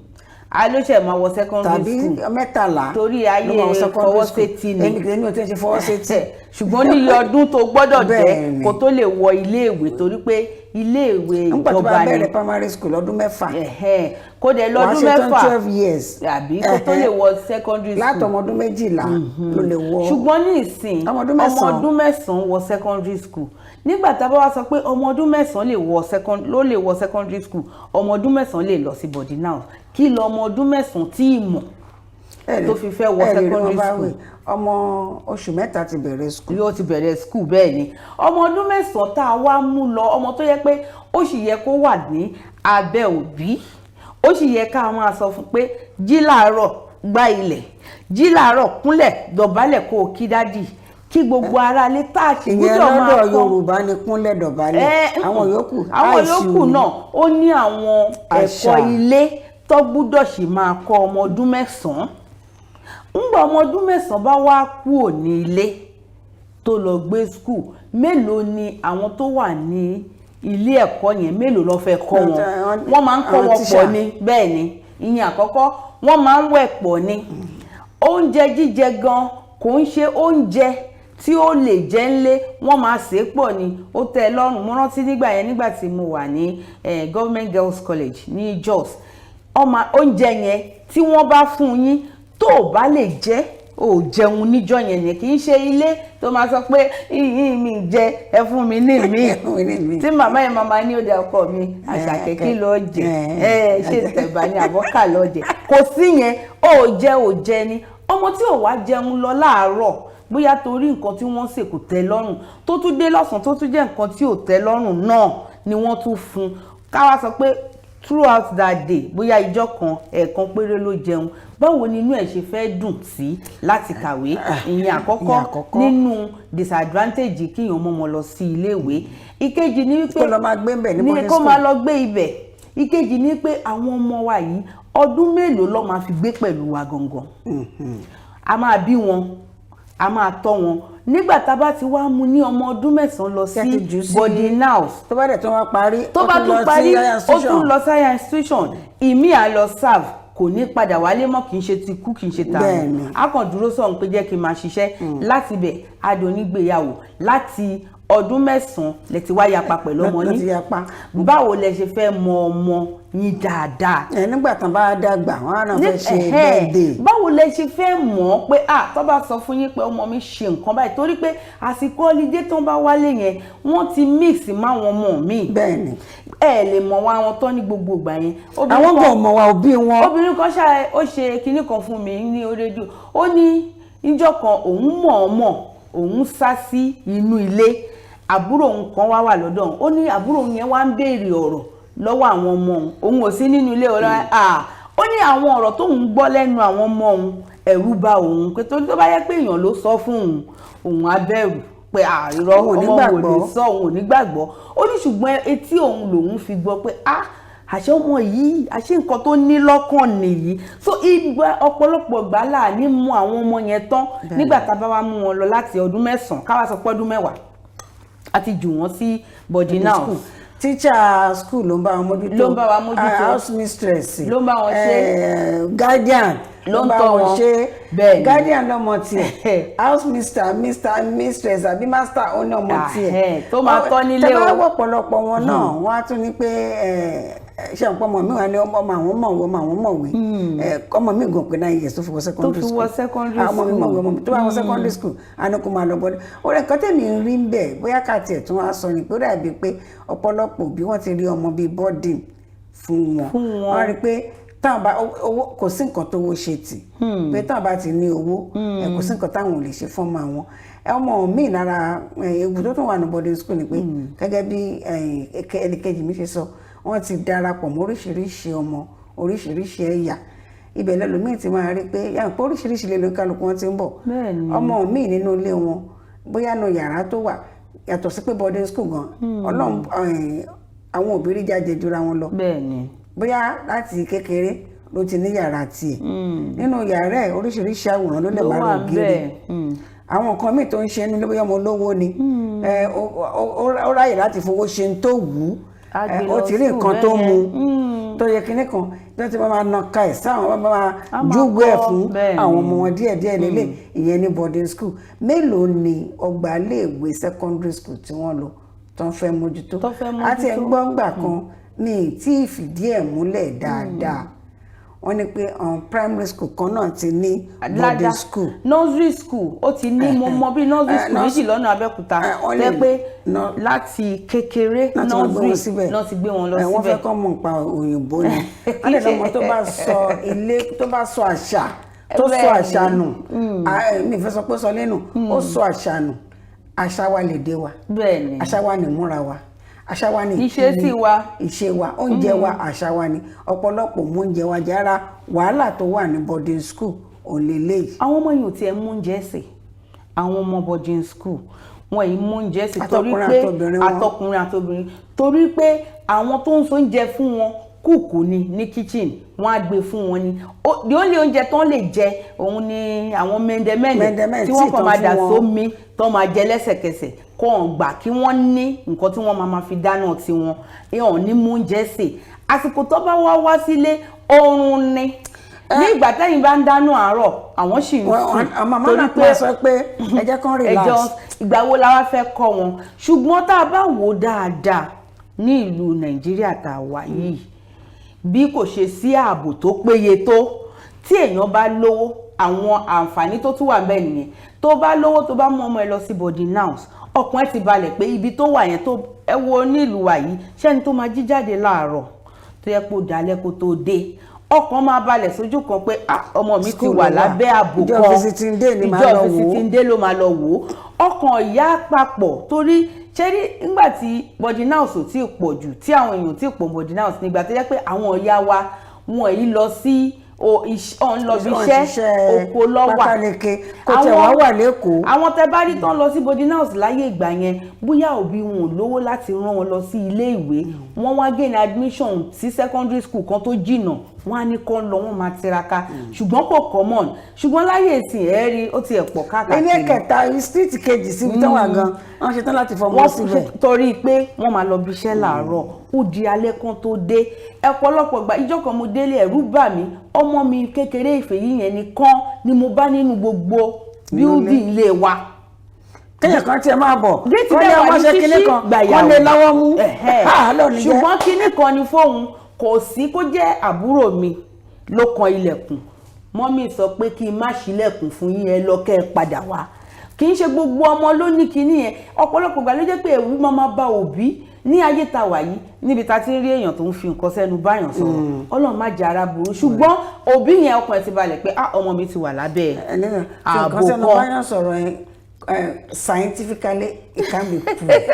A ló ṣe máa wọ secondary tàbí school. 13 Torí ayé ló máa wọ secondary fọwọ́ school. sétí ni. Èmi kì í ní o tí ń ṣe fọwọ́ sétí. Ṣùgbọ́n ní iye ọdún tó gbọ́dọ̀ jẹ́ kó tó lè wọ iléèwé, torí pé iléèwé Nígbà tó bá ìjọba ni. bẹ̀rẹ̀ primary school lọ́dún 6. Ẹ̀hẹ́n, kó dẹ̀ Wàá lọ́dún ṣe tán 6 12 years. àbí kó tó lè wọ secondary school. Látọmọ ọdún 12 ló lè wọ. Ṣùgbọ́n ní ìsìn, Ọmọ ọdún ọmọ 9. ọdún 9 wọ secondary school. Nígbà tá a bá wá sọ pé ọmọ ọdún 9 lè wọ second ló lè wọ secondary school, ọmọ ọdún 9 lè lọ sí boarding house, kí lọ ọmọ ọdún 9 tí ì mọ̀ tó fi fẹ́ wọ Ẹ lè rí wọn secondary bá school? wí. Ọmọ oṣù 3 ti bẹ̀rẹ̀ school. Yóò ti bẹ̀rẹ̀ school, bẹ́ẹ̀ ni. Ọmọ ọdún 9 tá a wá mú lọ, ọmọ tó yẹ pé ó sì yẹ kó wà ní abẹ́ òbí, ó sì yẹ ká máa sọ fún pé jí láàárọ̀, gbá ilẹ̀, jí láàárọ̀, kúnlẹ̀, dọ̀bálẹ̀, kó o kí daddy, kí gbogbo aráalé tá a sì Ìyẹn gbúdọ̀ máa lọ́dọ̀ kọ́. Yorùbá ni kúnlẹ̀ dọ̀bálẹ̀. Àwọn yòókù Àwọn àìsí yòókù òní. náà, ó ní àwọn Àṣà. ẹ̀kọ́ ilé tó gbúdọ̀ sì máa kọ́ ọmọ ọdún 9. Ńgbà ọmọ ọdún 9 bá wá kúrò ní ilé tó lọ gbé school, mélòó ni àwọn tó wà ní ilé ẹ̀kọ́ yẹn, mélòó ló fẹ́ kọ́ wọn? Wọ́n máa ń kọ́ Àwọn wọn pọ̀ tíṣà. ni. Bẹ́ẹ̀ ni, ìyẹn àkọ́kọ́. Wọ́n máa ń wẹ̀ pọ̀ ni. Oúnjẹ jíjẹ gan, kò ń ṣe oúnjẹ tí ó lè jẹ ńlé, wọ́n máa sè é pọ̀ ni. Ó tẹ́ ẹ lọ́rùn. Mo rántí nígbà yẹn, nígbà tí mo wà ní Government Girls College ní Jos, ọmọ oúnjẹ yẹn tí wọ́n bá fún yín, tó o bá lè jẹ, ò jẹun níjọ́ yẹn ni. Kì í ṣe ilé tó máa sọ pé yìnyín mi jẹ, ẹ fún mi ní mi. Fún mi ní mi. Tí màmá yẹn màmá ní òde ọkọ mi, Àṣàkẹ́, kí ló jẹ? Ẹ ṣe tẹ̀bà ní àbọ́kà ló jẹ? Kò sí yẹn. Ó jẹ, ò jẹ ni. Ọmọ tí ò wá jẹun lọ láàárọ̀, bóyá torí nǹkan tí wọ́n sè kò tẹ́ lọ́rùn, tó tún dé lọ́sàn-án, tó tún jẹ́ nǹkan tí ò tẹ́ lọ́rùn náà ni wọ́n tún fún un, ká wá sọ pé throughout that day, bóyá ìjọ́ kan, ẹ̀ẹ̀kan péré ló jẹun, báwo ni inú ẹ̀ ṣe fẹ́ dùn sí láti kàwé? Ìyẹn àkọ́kọ́. Ìyẹn àkọ́kọ́. Nínú disadvantage kíyàn mọ́ ọmọ lọ sí iléèwé. Ìkejì ni wípé Kó lọ máa gbé ńbẹ̀ ní ní boarding kó máa school. lọ gbé ibẹ̀. Ìkejì ni pé àwọn ọmọ wa yìí, ọdún mélòó ló máa fi gbé pẹ̀lú wa gangan? A máa bí wọn, a máa tọ́ wọn. Nígbà tá a bá ti wá mú ní ọmọ ọdún 9 lọ Kí a ti jù sí sí- boarding house, Tó bá dẹ̀ tó wá parí, tó ó bá tún tún lọ sí parí, higher ó institution. tún lọ sí higher institution. Ìmí à lọ serve, kò ní padà wálé mọ́. Kì í ṣe ti kú, kì í ṣe tààrùn. A kàn dúró sọ̀hún pé jẹ́ kí n máa ṣiṣẹ́ láti ibẹ̀ adùn onígbéyàwó. Láti ọdún 9 lẹ ti wá yapa pẹ̀lú ọmọ Lọ ti yín. yapa. Báwo lẹ ṣe fẹ́ mọ ọmọ yín dáadáa? Ẹ nígbà tán bá dàgbà, wọn á náà fẹ́ ṣe Ẹ̀hẹ́n. birthday. Báwo lẹ ṣe fẹ́ mọ̀ ọ́ pé, ah, tó bá sọ fún yín pé ọmọ mi ṣe nǹkan báyìí? Torí pé àsìkò holiday tó ń bá wálé yẹn, wọ́n ti mix máwọn ọmọ mi. Ẹ lè mọ̀ wá wọn tán ní gbogbo ìgbà yẹn. Obìnrin Àwọn gan mọ̀ wá òbí wọn. Obìnrin kan ṣá, ó ṣe kinní kan fún mi ní rédíò. Ó ní níjọ́ kan, òun mọ̀ọ́mọ̀ òun sá sí inú ilé, àbúrò òun kan wá wà lọ́dọ̀ òun. Ó ní àbúrò òun yẹn wá ń béèrè ọ̀rọ̀ lọ́wọ́ àwọn ọmọ òun, òun ò sí nínú ilé ọ̀rọ̀. Ó ní àwọn ọ̀rọ̀ tóun gbọ́ lẹ́nu àwọn ọmọ òun, ẹ̀rù bà òun, pé torí tó bá yẹ pé èèyàn ló sọ fún òun, òun á bẹ̀rù pé àìrọ́ Òun ò ní ọmọ òun ò lè gbàgbọ́. sọ, òun ò ní gbàgbọ́. Ó ní ṣùgbọ́n etí òun lòun fi gbọ́ pé, ah, àṣé ọmọ yìí, àṣé nǹkan tó ní lọ́kàn nìyí. So ìgbà ọ̀pọ̀lọpọ̀ gbà là ní mú àwọn ọmọ yẹn tán nígbà tá a bá wá mú wọn lọ láti ọdún 9, káwá sọ pé ọdún 10, a ti jù wọ́n sí boarding house. School, teacher school ló ń bá wọn mójútó. Ló ń bá wa mójútó. Ah, house mistress Ló ń bá wọn ṣe. Guardian Ló ń bá tọ́ wọn wọn. ṣe. Bẹ́ẹ̀ni. Guardian lọ́mọ tiẹ̀, house mister, mister, mistress àbí master, ó ní ọmọ tiẹ̀ Tó máa tọ́ nílé. Tẹ́ bá o. wọ̀ pọ̀lọpọ̀ wọn náà, wọ́n á tún ní pé ṣé àwọn ọmọ mi wà ní ọmọ àwọn mọ̀wé, ọmọ àwọn mọ̀wé. Ọmọ mi gàn pé 9 years tó fi wọ secondary Tó fi wọ school. Secondary Àwọn ọmọ mi school. mọ̀wé, ọmọ mi tó bá wọ secondary school, á ní kó máa lọ bọ́dọ̀. Ó rẹ̀ nǹkan tẹ̀mí ń rí ń bẹ̀, bóyá ká tiẹ̀ tún wá sọ ni pé ó dàbí pé ọ̀pọ̀lọpọ̀ òbí, wọ́n ti rí ọmọ bíi burden fún wọn. Fún wọn. Wọ́n rí pé táwọn bá owó, kò sí nǹkan tó owó ṣe tì, pé táwọn bá ti ní owó ẹ, kò sí nǹkan táwọn ò lè ṣe fún ọmọ àwọn. Ọmọ míì lára ewu tó tún wà ní boarding school ni pé, gẹ́gẹ́ bí ẹnìkejì mi ṣe sọ, wọ́n ti darapọ̀ mọ́ oríṣiríṣi ọmọ, oríṣiríṣi ẹ̀yà. Ibẹ̀ lẹ́lòmíì ti máa rí pé yàrá pé oríṣiríṣi ilé lókàlùkù wọn ti ń bọ̀. Ọmọ míì nínú ilé wọn, bóyá nu yàrá tó wà, yàtọ̀ sí pé boarding school gan, Ọlọ́run, àwọn òbí rí jáde jura wọn lọ. Bóyá láti kékeré ló ti ní yàrá tiẹ̀, nínú yàrá ẹ̀, oríṣiríṣi àwòrán ló lè Ló máa wà rò ògiri. ńbẹ̀. Àwọn nǹkan míì tó ń ṣe nínú, bóyá ọmọ olówó ni, ó ráyè láti fowó ṣe ń tó wù ú. Á gbé Ó lọ ti rí school nǹkan tó bẹ́ẹ̀ mu yẹn. tó yẹ kinní kan tó ti máa na ka ẹ̀ sáwọn máa Á máa júwèé ẹ̀ kọ́, fún àwọn ọmọ wọn díẹ̀díẹ̀ lélẹ̀. Ìyẹn ní boarding school. Mélòó ni ọgbà iléèwé secondary school tí wọ́n lọ tó ń fẹ́ mójútó? Tó fẹ́ Àti ẹ̀ ń mójútó. gbọ́ ńgbà kan ní tí ìfìdí ẹ̀ múlẹ̀ dáadáa, wọ́n ní pé primary school kan náà ti ní boarding Ládá. school. Nursery school, ó ti ní. Mo mọ bí nursery school méjì lọ́nà Abẹ́òkúta Wọ́n tẹ́ lè pé láti kékeré láti wọ́n gbé wọn nursery síbẹ̀. náà ti gbé wọn lọ Wọ́n fẹ́ síbẹ̀. kọ́ mọ̀ nípa òyìnbó ni. Wọ́n lè lọ́mọ tó bá sọ ilé, tó bá sọ àṣà, tó sọ àṣà nù. Mi fẹ́ sọ pé sọ lẹ́nu, ó sọ àṣà nù. Àṣà wa lè dé wa, àṣà wa ní ìmúra wa, àṣà wa ní Ìṣesí ìkíni, wa. ìṣe wa, oúnjẹ wa, àṣà wa ni. Ọ̀pọ̀lọpọ̀ mú oúnjẹ wa jẹ. Ara wàhálà tó wà ní boarding school ò lè léyìí. Àwọn ọmọ yìí ò tiẹ̀ mú oúnjẹ sè. Àwọn ọmọ boarding school wọn yìí mú oúnjẹ sè torí Àtọkùnrin pé àtobìnrin wọn. Àtọkùnrin àtobìnrin, torí pé àwọn tó ń so oúnjẹ fún wọn, kúùkù ni ní kitchen, wọn á gbé fún wọn ni. The only oúnjẹ tó ń lè jẹ òun ni àwọn mẹ́ndẹ́mẹ́ndẹ́ Mẹ́ndẹ́mẹ́ndẹ́ tí wọ́n tí kàn tán máa dà fún wọn. sómi tó máa jẹ lẹ́sẹ̀kẹsẹ̀, kó hàn gbà kí wọ́n ní nǹkan tí wọ́n máa fi dáná tiwọn. Ìhàn ní mú oúnjẹ sè. Àsìkò tó bá wá wá sílé, oorun ni. Ní ìgbà tẹ́yìn bá ń dáná àárọ̀, àwọn sì ń sùn. Màmá náà máa sọ pé ẹ jẹ́ kán relax. Ẹjọ́ ìgbà wo la wá fẹ́ kọ́ wọn? Ṣùgbọ́n tá a bá wò ó dáadáa, ní ìlú Nàìjíríà tá a wà yìí, bí kò ṣe sí ààbò tó péye tó, tí èèyàn bá lówó, àwọn àǹfààní tó tún wà bẹ́ẹ̀ nìyẹn. Tó bá lówó, tó bá mú ọmọ ẹ lọ sí boarding house, ọkàn ẹ ti balẹ̀ pé ibi tó wà yẹn tó ẹ wo nílùú wa yìí, ṣẹ́ni tó máa jí jáde láàárọ̀ tó yẹ kó dalẹ́ kó tó dé, ọkàn máa balẹ̀ sójú kan pé, ah, ọmọ mi ti School wà ló wà. lábẹ́ ààbò Ìjọ kan. visiting day ni màá Ìjọ lọ wò ó. visiting day ló máa lọ wò ó. Ọkàn ìyá papọ̀, torí ṣé rí nígbà tí boarding house ò tí ì pọ̀ jù, tí àwọn èèyàn ò tí ì pọ̀ boarding house, nígbà tó jẹ́ pé àwọn ìyá wa wọn yìí lọ sí ọ̀n lọ bí Wọ́n iṣẹ́ ṣiṣẹ́ oko lọ́wà. Pákáleke, kò tiẹ̀ wá wà lẹ́kọ̀ọ́. Àwọn tẹ bá rí tán lọ sí boarding house láyé ìgbà yẹn, bóyá òbí wọn ò lówó láti rán wọn lọ sí ilé ìwé, wọ́n wá gain admission sí secondary school kan tó jìnnà, wọ́n á ní kán lọ, wọ́n máa tiraka. Ṣùgbọ́n kò common. Ṣùgbọ́n láyé ìsìn, ẹ̀ rí ó ti ẹ̀ pọ̀ káàkiri. Ilé kẹta, street kejì síbi tó wà gan, wọ́n ṣetán láti fọmọ Wọ́n síbẹ̀. torí pé wọ́n máa lọ bí iṣẹ́ láàárọ̀, ó di alẹ́ kan tó dé. Ọ̀pọ̀lọpọ̀ gbà, ìjọ́ kan mo délé, ẹ̀rù bà mí. Ọmọ mi kékeré ìfèyí yẹn nìkan ni mo bá nínú gbogbo building ilé wa. Kéèyàn kan tiẹ̀ máa bọ̀ Géètì kọ́ ní dẹ̀ wà ọmọ ní ṣe kinní ṣíṣí kan gbàyàwó. kọ́ lé lọ́wọ́ mú. Ẹ̀hẹ́. Lónìí jẹ́. Ṣùgbọ́n kinní kan ni fóun, kò sí kó jẹ́ àbúrò mi ló kan ilẹ̀kùn, mummy sọ pé kí n má ṣílẹ̀kùn fún yín, ẹ lọ kẹ́ ẹ padà wá. Kì í ṣe gbogbo ọmọ ló ní kinní yẹn. Ọ̀pọ̀lọpọ̀ ìgbà ló jẹ́ pé ẹ̀rù máa máa bá òbí. Ní ayé ta wà yìí, níbi ta ti ń rí èèyàn tó ń fi nǹkan sẹ́nu báyàn sọ̀rọ̀, Ọlọ́run má jẹ́ ara burú, ṣùgbọ́n òbí yẹn, ọkàn ẹ̀ ti balẹ̀ pé, ah, ọmọ mi ti wà lábẹ́ Ẹlẹ́nà fi ààbò nǹkan sẹ́nu kan. Báyọ̀ sọ̀rọ̀ yẹn, scientifically it can be proved.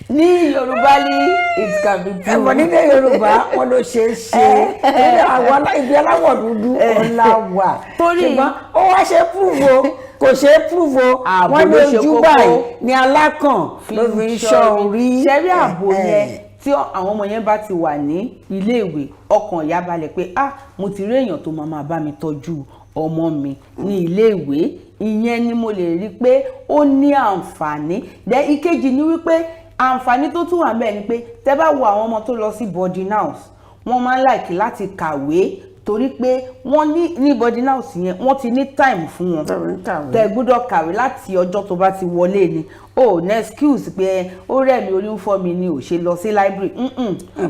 Ní Yorùbá ní it can be proved. Ẹ̀fọ́ nílẹ̀ Yorùbá, wọn ló ṣe é ṣe. Nílẹ̀ àwọn ibi aláwọ̀ dúdú ọ̀la wà. Ṣùgbọ́n ó wá ṣe prove o, kò ṣe é prove o. Ààbò Wọ́n ní ló ṣe ojú kókó. báyìí ní alákàn ló fi ń ṣọ́ orí. Ṣẹ́rí ààbò yẹn, tí àwọn ọmọ yẹn bá ti wà ní iléèwé, ọkàn ìyá balẹ̀ pé, ah, mo ti rí èèyàn tó máa máa bá mi tọ́jú ọmọ mi ní iléèwé. Ìyẹn ni mo lè rí pé ó ní àǹfààní. Then ìkejì ni wípé àǹfààní tó tún wà ńbẹ̀ ni pé, tẹ́ bá wo àwọn ọmọ tó lọ sí boarding house, wọ́n máa ń like láti kàwé, torí pé wọ́n ní boarding house yẹn, wọ́n ti ní time fún wọn. Tẹ̀wé ń kàwé. Tẹ gbọ́dọ̀ kàwé láti ọjọ́ tó bá ti wọlé ni. O ní excuse pé ó rẹ̀ mí, orí ń fọ́ mi ni ò ṣe lọ sí library.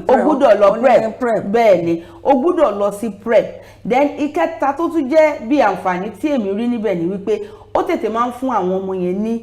O Prep. gbọ́dọ̀ lọ Ó ní prep. prep. Bẹ́ẹ̀ ni, o gbọ́dọ̀ lọ sí prep. Then ìkẹta tó tún jẹ́ bí àǹfààní tí èmi rí níbẹ̀ ni wípé ó tètè máa ń fún àwọn ọmọ yẹn ní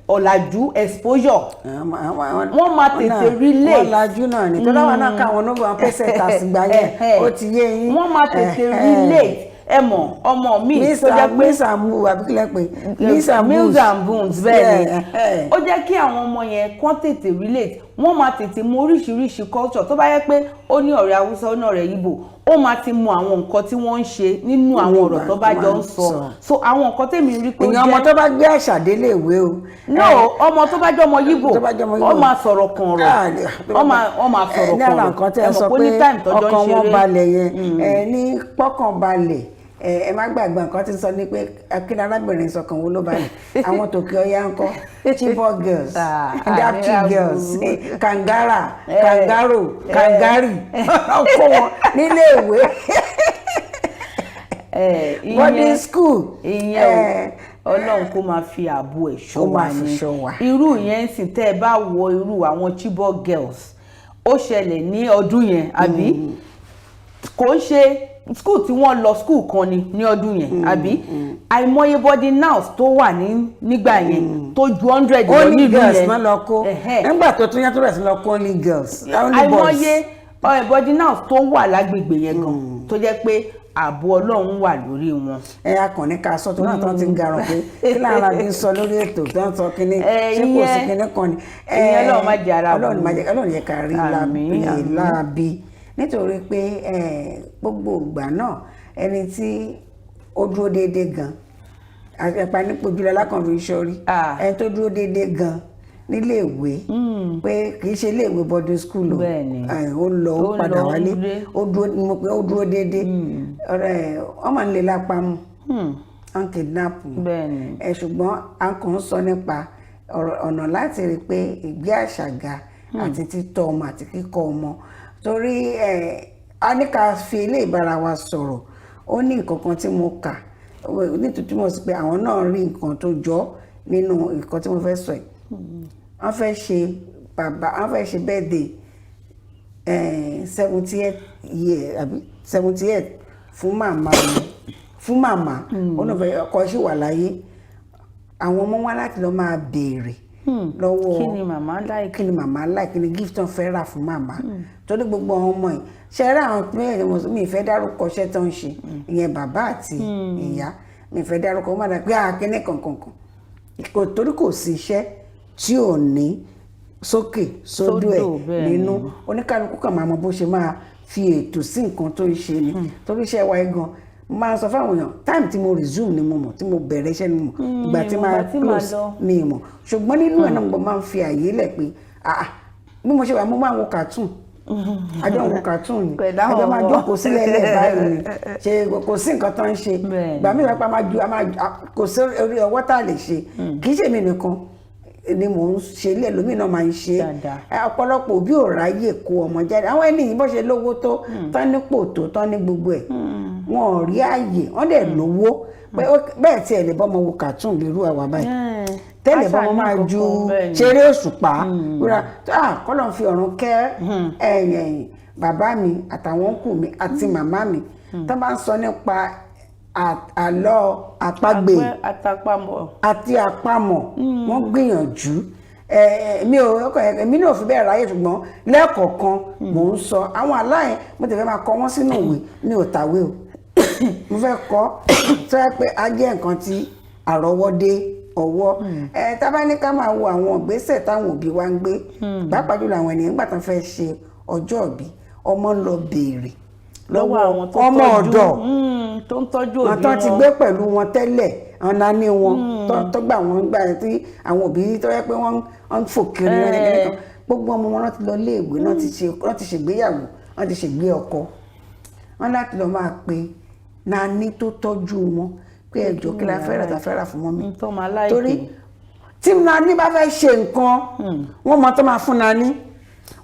ọ̀làjú, exposure. Wọ́n máa tètè relate. Wọ́n lajú náà ni tó dáwọ́ náà káwọn onígbà wọn pèsè tàṣìgbà yẹn, ó ti yé yín. Wọ́n máa tètè relate. Ẹ mọ̀, ọmọ mi tó jẹ́ pé Miss and Boo, àbí kílẹ̀ pé Miss and Mills Boons. and Boons, bẹ́ẹ̀ ni. Yeah. Ó jẹ́ kí àwọn ọmọ yẹn kán tètè relate. Wọ́n máa tètè mọ oríṣiríṣi culture. Tó bá yẹ pé ó ní ọ̀rẹ́ Haúsá, ó ní ọ̀rẹ́ Ìgbò, ó máa ti mọ àwọn nǹkan tí wọ́n ń ṣe nínú àwọn ọ̀rọ̀ tó bá jọ ń sọ. So àwọn nǹkan tèmi rí pé ó Ìyẹn ọmọ jẹ́ tó bá gbé àṣà délé ìwé o. No, ọmọ tó bá jẹ́ ọmọ Yíbò, Tó bá jẹ́ ọmọ Yíbò. ó máa sọ̀rọ̀ kan ọ̀rọ̀, ó máa sọ̀rọ̀ Ní kan àlà ọ̀rọ̀. nǹkan tẹ́ Ẹ ẹ mọ̀ sọ pé pé ní time tọ́jọ́ ń ọkàn wọn ṣeré. balẹ̀ yẹn, ẹ ní pọ́kàn balẹ̀. Ẹ má gbàgbé nǹkan tí ń sọ ní pé kí ni arábìnrin sọ kan wo ló balẹ̀. Àwọn tòkè ọya ń kọ́, Chibok girls, Ah, Dapchi àmì girls, àbúrú. Kangara, Kangaro, Kangari, ọkọ wọn nílé ìwé, boarding school. Ìyẹn o, Ọlọ́run kó máa fi ààbò ẹ̀ ṣọ́ Kó wa máa fi ni. ṣọ́ wa. Irú yẹn ń sìn, tẹ́ ẹ bá wo irú àwọn Chibok girls, ó ṣẹlẹ̀ ní ọdún yẹn, àbí kò ń ṣe school tí wọ́n lọ, school kan ni ní ọdún yẹn, àbí àìmọye boarding house tó wà ní nígbà yẹn tó ju 100 lọ Only nílùú girls yẹn. náà lọ kó. Nígbà tó tún yẹn tó bẹ̀rẹ̀ sí lọ kó only girls, only boys. Àìmọye boarding house tó wà lágbègbè yẹn gan tó jẹ́ pé ààbò Ọlọ́run wà lórí wọn. Ẹ akànnì ká sọ tó náà tó ti ń garun pé kí lára bí ń sọ lórí ètò tó ń sọ kínní, ṣé kò sí kínní kan ni. Ìyẹn Ọlọ́run má jẹ́ ara Ọlọ́run burú. má jẹ́, Ọlọ́run yẹ ká rí Àmín, àmín. láabi, nítorí pé gbogbo ìgbà náà, ẹni tí ó dúró déédéé gan, ẹ̀pà nípò jùlọ alákànfin sọrí, ẹni tó dúró déédéé gan nílé ìwé, pé kì í ṣe ilé ìwé boarding school o. Ó lọ, ó Ó padà lọ, ó wálé, dé. ó dúró, mo pé ó dúró déédéé. Ọ̀rẹ́ wọ́n máa ń lè lápá mu, wọ́n kidnap mu. Ẹ ṣùgbọ́n a kàn ń sọ nípa ọ̀nà láti rí i pé ìgbé àṣà ga àti títọ́ ọmọ àti kíkọ́ ọmọ, torí ẹ a ní ká fi ilé ìbára wa sọ̀rọ̀. Ó ní nǹkan kan tí mo kà nítorí túmọ̀ sí pé àwọn náà rí nǹkan tó jọ nínú nǹkan tí mo fẹ́ sọ yìí. Wọ́n fẹ́ ṣe bàbá, wọ́n fẹ́ ṣe birthday 70th year àbí 78 fún màmá mi, fún màmá. Ó náà fẹ́, ọkọ ṣì wà láyé. Àwọn ọmọ wa láti lọ máa béèrè lọ́wọ́ Kí ni màmá like? Kí ni màmá like, kí ni gift tán fẹ́ rà fún màmá, torí gbogbo àwọn ọmọ yìí ṣe rí àwọn méjèèjì mo mi ìfẹ́ dárúkọ iṣẹ́ tó ń ṣe, ìyẹn bàbá àti ìyá, mi ìfẹ́ dárúkọ. Wọn máa dà pé àkíní kankankan kò, torí kò sí iṣẹ́ tí ò ní sókè sódò ẹ̀ Sódò, bẹ́ẹ̀ ni. nínú. Oníkálukú kàn máa mọ bó ṣe máa fi ètò sí nǹkan tó ń ṣe ni, torí iṣẹ́ wa yìí gan, mo máa ń sọ fáwọn èèyàn, time tí mo resume ni mo mọ̀, tí mo bẹ̀rẹ̀ iṣẹ́ ni mo mọ̀, ìgbà tí máa Ìgbà tí màá close lọ. mi mọ̀. Ṣùgbọ́n nínú ẹ̀ náà, mo máa ń fi àyè lẹ̀ pé, ah, bí mo ṣe wà, mo máa ń wo cartoon, àjọ ń wo cartoon ni. Pẹ̀lú àwọn Àjọ máa ọmọ. jókòó sílẹ̀ lẹ̀ báyìí ni, ṣe kò sí nǹkan tó ń ṣe. Ìgbà míì wá pa máa ju a máa kò sí orí ọwọ́ tá a lè ṣe. Kì í ṣèmi nìkan ni mò ń ṣe, ilé ẹlòmíì náà máa ń ṣe. Dáadáa. Ọ̀pọ̀lọpọ̀ òbí ò ráyè kó ọmọ jáde. Àwọn ẹni yìí, bó ṣe lówó tó, tán nípò tó, tán ní gbogbo ẹ̀, wọn ò rí àyè. Wọ́n dẹ̀ lówó pé bẹ́ẹ̀ tiẹ̀ lè bọ́mọ wo cartoon lè rú àwa báyìí tẹ́lẹ̀, Àṣà bọ́mọ ní máa nǹkan ju kan, bẹ́ẹ̀ ni. ṣeré òṣùpá wúra. Kọ́lọ̀ fi ọ̀run kẹ́ ẹ̀yìn bàbá mi àtàwọn uncle mi àti màmá mi, tó bá ń sọ nípa àlọ́ àpagbè Àpẹ́ àtàpamọ̀. àti àpamọ̀, wọ́n gbìyànjú. Mi ò ọkọ èmi náà fi bẹ́ẹ̀ ráyè, ṣùgbọ́n lẹ́ẹ̀kọ̀ọ̀kan mò ń sọ àwọn àlá yẹn. Mo tẹ̀ fẹ́ máa kọ wọ́n sínú ìwé. Mi ò tàwé o, mo fẹ́ kọ́ tó yẹ pé á jẹ́ nǹkan tí àrọ́wọ́dé ọwọ́ ẹ. Tá bá ní ká máa wo àwọn ìgbésẹ̀ táwọn òbí wa ń gbé, pàápàá jùlọ àwọn ènìyàn nígbà tán fẹ́ ṣe ọjọ́ ìbí ọmọ, ń lọ béèrè lọ́wọ́ àwọn tó ọmọ tọ́jú ọ̀dọ̀ tó ń tọ́jú wọn òbí tó ti wọn. Gbé pẹ̀lú wọn tẹ́lẹ̀, àwọn nání wọn tó gbà wọ́n gbà tí àwọn òbí tó yẹ pé wọ́n ń fò kiri wọn kékeré kan. Gbogbo ọmọ wọn ti lọ iléèwé, wọ́n ti ṣègbéyàwó, wọ́n ti ṣègbé ọkọ wọn, láti lọ máa pe nání tó tọ́jú wọn pé ẹjọ́, kí la fẹ́ rà, tá fẹ́ rà fún mummy? N tó máa like. Torí tí nání bá fẹ́ ṣe nǹkan, wọ́n mọ tó máa fún nání,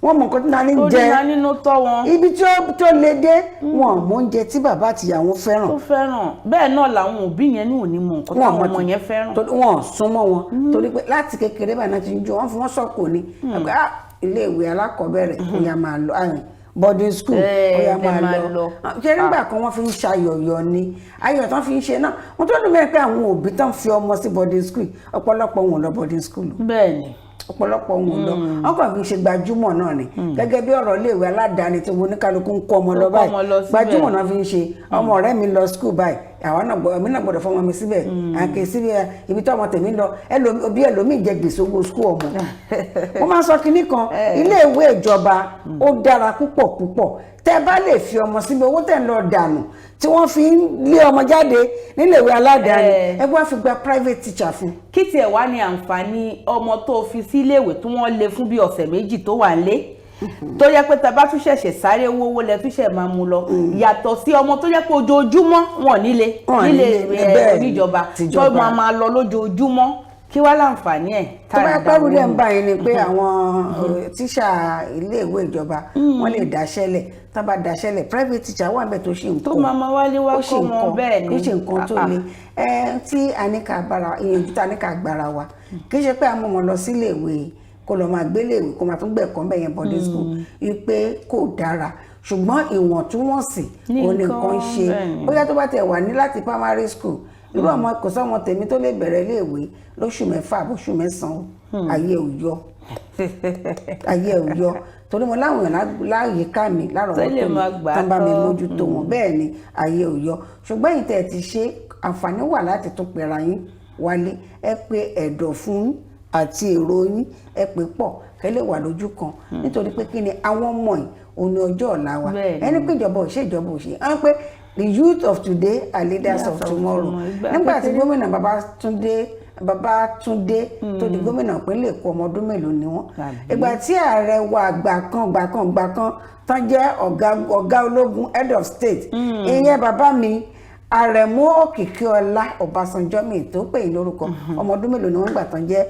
wọ́n mọ nǹkan tí nání ń Torí jẹ. Nání ló tọ́ wọn. Ibi tí ó tó le dé, wọn ò mọ oúnjẹ tí bàbá àtìyàwó fẹ́ràn. Tó fẹ́ràn. Bẹ́ẹ̀ náà làwọn òbí yẹn ní òní mọ nǹkan Wọn táwọn mọ ọmọ yẹn fẹ́ràn. Torí wọn ò súnmọ́ wọn, torí pé láti kékeré báyìí náà ti ń jó wọn fún wọn sọ̀kò ni. Àgbẹ̀, ah, iléèwé alákọ̀ọ́bẹ̀rẹ̀, ó yá máa lọ, boarding school, ó yá ẹ máa máa lọ. Lọ. Ṣé nígbà kan wọ́n fi ń ṣayọ̀yọ̀ ni, ayọ̀ tán fi ń ṣe náà. Wọ́n tó dùn mẹ́rin pé àwọn òbí tán fi ọmọ sí boarding school, ọ̀pọ̀lọpọ̀ wọn ò lọ boarding school. Bẹ́ẹ̀ ni. Ọ̀pọ̀lọpọ̀ wọn ò lọ, wọn kàn fi ń ṣe gbajúmọ̀ náà ni, gẹ́gẹ́ bí ọ̀rọ̀ iléèwé aládàáni tí oníkálukú ń kọ́ ọmọ Tó lọ kọ́ báyìí. ọmọ lọ síbẹ̀. Gbajúmọ̀ náà fi ń ṣe. Ọmọ ọ̀rẹ́ mi lọ school báyìí, àwa náà gbọ́, èmi náà gbọ́dọ̀ fọmọ mi síbẹ̀, àkè síbẹ̀. Ibi tí ọmọ tèmi lọ, òbí ẹlòmíì jẹ gbèsè owó school ọmọ. Wọ́n máa ń sọ kinní kan, iléèwé ìjọba ó dára púpọ̀ púpọ̀. Tẹ́ bá lè fi ọmọ síbi, owó tẹ́ ń lọ dànù tí wọ́n fi ń lé ọmọ jáde níléèwé aládàáni, ẹ wá fi gba private teacher fún. Kí tiẹ̀ wá ní àǹfààní ọmọ tó fi síléèwé tí wọ́n lé fún bí ọ̀sẹ̀ 2 tó wà nílé, tó yẹ pé tá a bá tún ṣẹ̀ṣẹ̀ sáré wówó lẹ tún ṣẹ̀ máa mú lọ, yàtọ̀ sí ọmọ tó yẹ pé ojoojúmọ́ wọn nílé Wọn nílé nílé, bẹ́ẹ̀ ni, oníjọba tó tìjọba. máa lọ lójoojúmọ́? Kí wá láǹfààní ẹ̀? Tó bá pẹ́rù dẹ̀ ń bá yín ni pé àwọn tíṣà iléèwé ìjọba, wọ́n lè dáṣẹ́lẹ̀. Tó bá dáṣẹ́lẹ̀, private teacher wà níbẹ̀ tó ṣì ń Tó kọ́. máa wálé wá Ó ṣì kọ́ ń wọn. kọ́. Bẹ́ẹ̀ ni. Kì í ṣe nǹkan tó Ah, ah. le ẹ tí a ní ká bára ìyànjú tá a ní ká gbára wa. Kì í ṣe pé a mú wọn lọ síléèwé kó lọ máa gbéléèwé, kó máa tún gbẹ̀kọ́ ńbẹ̀ yẹn, boarding school, wípé kò dára, ṣùgbọ́n ìwọ̀ntúnwọ̀nsì Ní òun ni nǹkan ń ṣe. bẹ́ẹ̀ ni. Bóyá tó bá tẹ̀ wà ní láti primary school, irú ọmọ kò sọ́mọ tèmi tó lè bẹ̀rẹ̀ iléèwé lóṣù 6 àbóṣù 9, ayé ò yọ, ayé ò yọ, torí mo láwọn èèyàn láyìíká mi Tó lè lárọ̀ọ́wọ́tó mi máa gbà á tán bá mi tọ́. mójútó wọn. Bẹ́ẹ̀ ni, ayé ò yọ, ṣùgbọ́n ìtẹ̀ ẹ̀ ti ṣe, àǹfààní wà láti tún pera yín wálé. Ẹ pé ẹ̀dọ̀ fún yín àti èrò yín, ẹ pé pọ̀ kẹ́ lè wà lójú kan, nítorí pé kí ni, àwọn ọmọ yìí òun ni ọjọ́ ọ̀la wa. Bẹ́ẹ̀ ni. Ẹni pé ìjọba ò ṣe, ìjọba ò ṣe á pé the youth of today are leaders of tomorrow. Tomorrow. Ìgbà Nígbà tí kékeré. Gómìnà Babátúndé Babátúndé tó di gómìnà ìpínlẹ̀ Èkó, ọmọ ọdún mélòó ni wọ́n? Tàbí. Ìgbà tí ààrẹ wa àgbà kan gbà kan gbà kan tán jẹ́ ọ̀gá ológun, head of state, ìyẹn bàbá mi Àrẹ̀mú Òkìkíọlá Ọbásanjọ́, mi tó pè yín lórúkọ, ọmọ ọdún mélòó ni wọ́n gbà tán jẹ́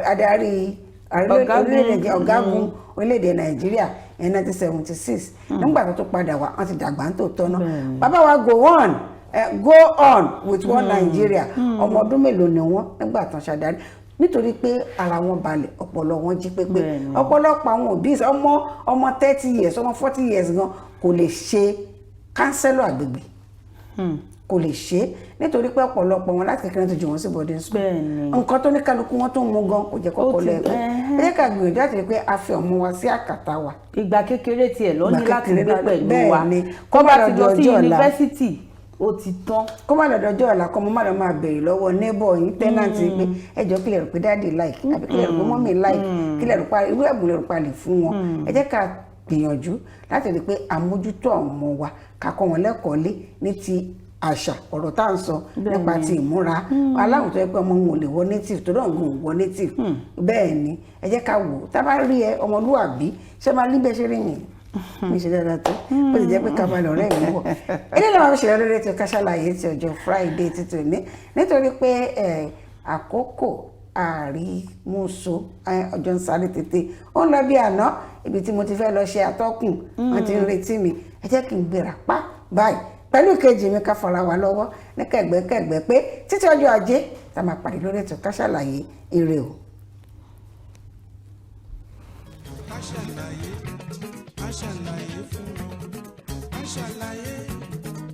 adarí Ọ̀gágun. orílẹ̀-èdè, ọ̀gágun orílẹ̀-èdè Nàìjíríà ní 1976? Nígbà tó tún padà wá, wọ́n ti dàgbà ń tòótọ́ náà. Bàbá wa go on, go on with one Nigeria, ọmọ ọdún mélòó ni wọ́n nígbà tán ṣàdarí? Nítorí pé ara wọn balẹ̀, ọpọlọ wọn jí pépé. Ọ̀pọ̀lọpọ̀ àwọn òbí, ọmọ 30 years, ọmọ 40 years gan kò lè ṣe councillor àgbègbè, kò lè ṣe é, nítorí pé ọ̀pọ̀lọpọ̀ wọn láti kékeré tó jù wọ́n sí boarding school. Nǹkan tó ní kálukú wọn tó ń mú gan kò jẹ́ kọ́kọ́ Ó ti- lẹ́ẹ̀kọ́. Ẹ jẹ́ ká gbìyànjú láti rí i pé a fi ọmọ wa sí àkàtà wa. Ìgbà kékeré tiẹ̀ ló ní Ìgbà láti kékeré gbé náà- pẹ̀lú bẹ́ẹ̀ wa. ni. Kó Kó bá má ti lọ lọ sí di ọjọ́ ọ̀la. yunifásitì, ó ti tán. Kó má lọ́dọ̀ ọjọ́ ọ̀la kọ́ mo má lọ máa béèrè lọ́wọ́ neighbor yín, tenant yín, pé ẹ jọ̀ọ́, kí lẹ rò pé daddy like, àbí kí lẹ rò pé mummy like, kí lẹ rò pa irú ẹ̀bùn lẹ rò pa lè fún wọn? Ẹ jẹ́ ká gbìyànjú láti rí i pé àmójútó àwọn ọmọ wa, ká kọ́ wọn lẹ́kọ̀ọ́ lé ní ti àṣà, ọ̀rọ̀ tá à ń sọ nípa ti ìmúra aláwọ̀ tó yẹ pé ọmọ wọn ò lè wọ native tó náà gan ò wọ native. Bẹ́ẹ̀ ni, ẹ jẹ́ ká wò ó. Tá a bá rí ẹ ọmọlúwàbí ṣé máa rí bẹ́ẹ̀ ṣe rí yìí mi ṣe dáadáa tó bó ti jẹ́ pé ká balẹ̀ ọ̀rẹ́ mi wọ̀. Ilé náà wàá ṣẹlẹ̀ lórí ètò Ká Sálàyé ti ọjọ́ Friday títí ní, nítorí pé àkókò àrímúso, ọjọ́ ń sáré tètè, ó ń lọ bí àná. Ibi tí mo ti fẹ́ lọ ṣe atọ́kùn, wọ́n ti ń retí mi. Ẹ jẹ́ kí n gbéra pa báyìí pẹ̀lú ìkejì mi, ká fara wa lọ́wọ́ ní kẹ̀gbẹ́kẹ̀gbẹ́ pé títí ọjọ́ Ajé tá a máa pàdé lórí ètò Ká Sálàyé. Ire o. Ká ṣàlàyé, ká ṣàlàyé fún wọn. Ká ṣàlàyé,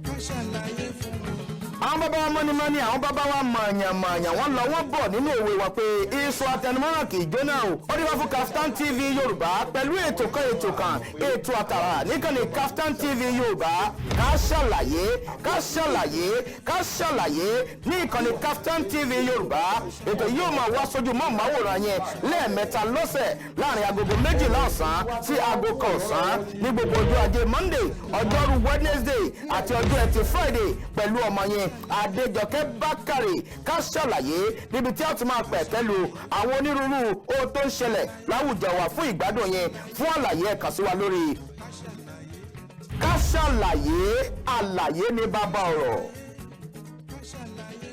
ká ṣàlàyé fún wọn. Àwọn bàbá wa mọ́nímọ́ní, àwọn bàbá wa mọ̀ọ̀yàn-mọ̀ọ̀yàn, wọ́n lọ wọ́n bọ̀ nínú òwe wa pé iṣu atẹnumọ́ràn kì í jóná o. Ó dé wá fún Kaftan TV Yorùbá pẹ̀lú ètò kan, ètò kan, ètò àtàrà níkànnì Kaftan TV Yorùbá. Ká ṣàlàyé, ká ṣàlàyé, ká ṣàlàyé ní ìkànnì Kaftan TV Yorùbá. Ètò yìí yóò máa wá sójú mọ́ màwòrán yẹn lẹ́ẹ̀mẹ́ta lọ́sẹ̀, láàrin 12:00 ọ̀sán sí 1:00 ọ̀sán, ní gbogbo ọjọ́ ajé Monday, ọjọ́rú Wednesday àti ọjọ́ ẹtì Friday, pẹ̀lú ọmọ yẹn Adéjọkẹ́ Bákàrè. Ká ṣàlàyé, níbi tí a ti máa pẹ̀kẹ́ lu àwọn onírúurú ohun tó ń ṣẹlẹ̀ láwùjọ wa fún ìgbádùn yẹn. Fún àlàyé, ẹ kàn sí wa lórí Ká ṣàlàyé. Àlàyé ní bàbá ọ̀rọ̀. Ká ṣàlàyé.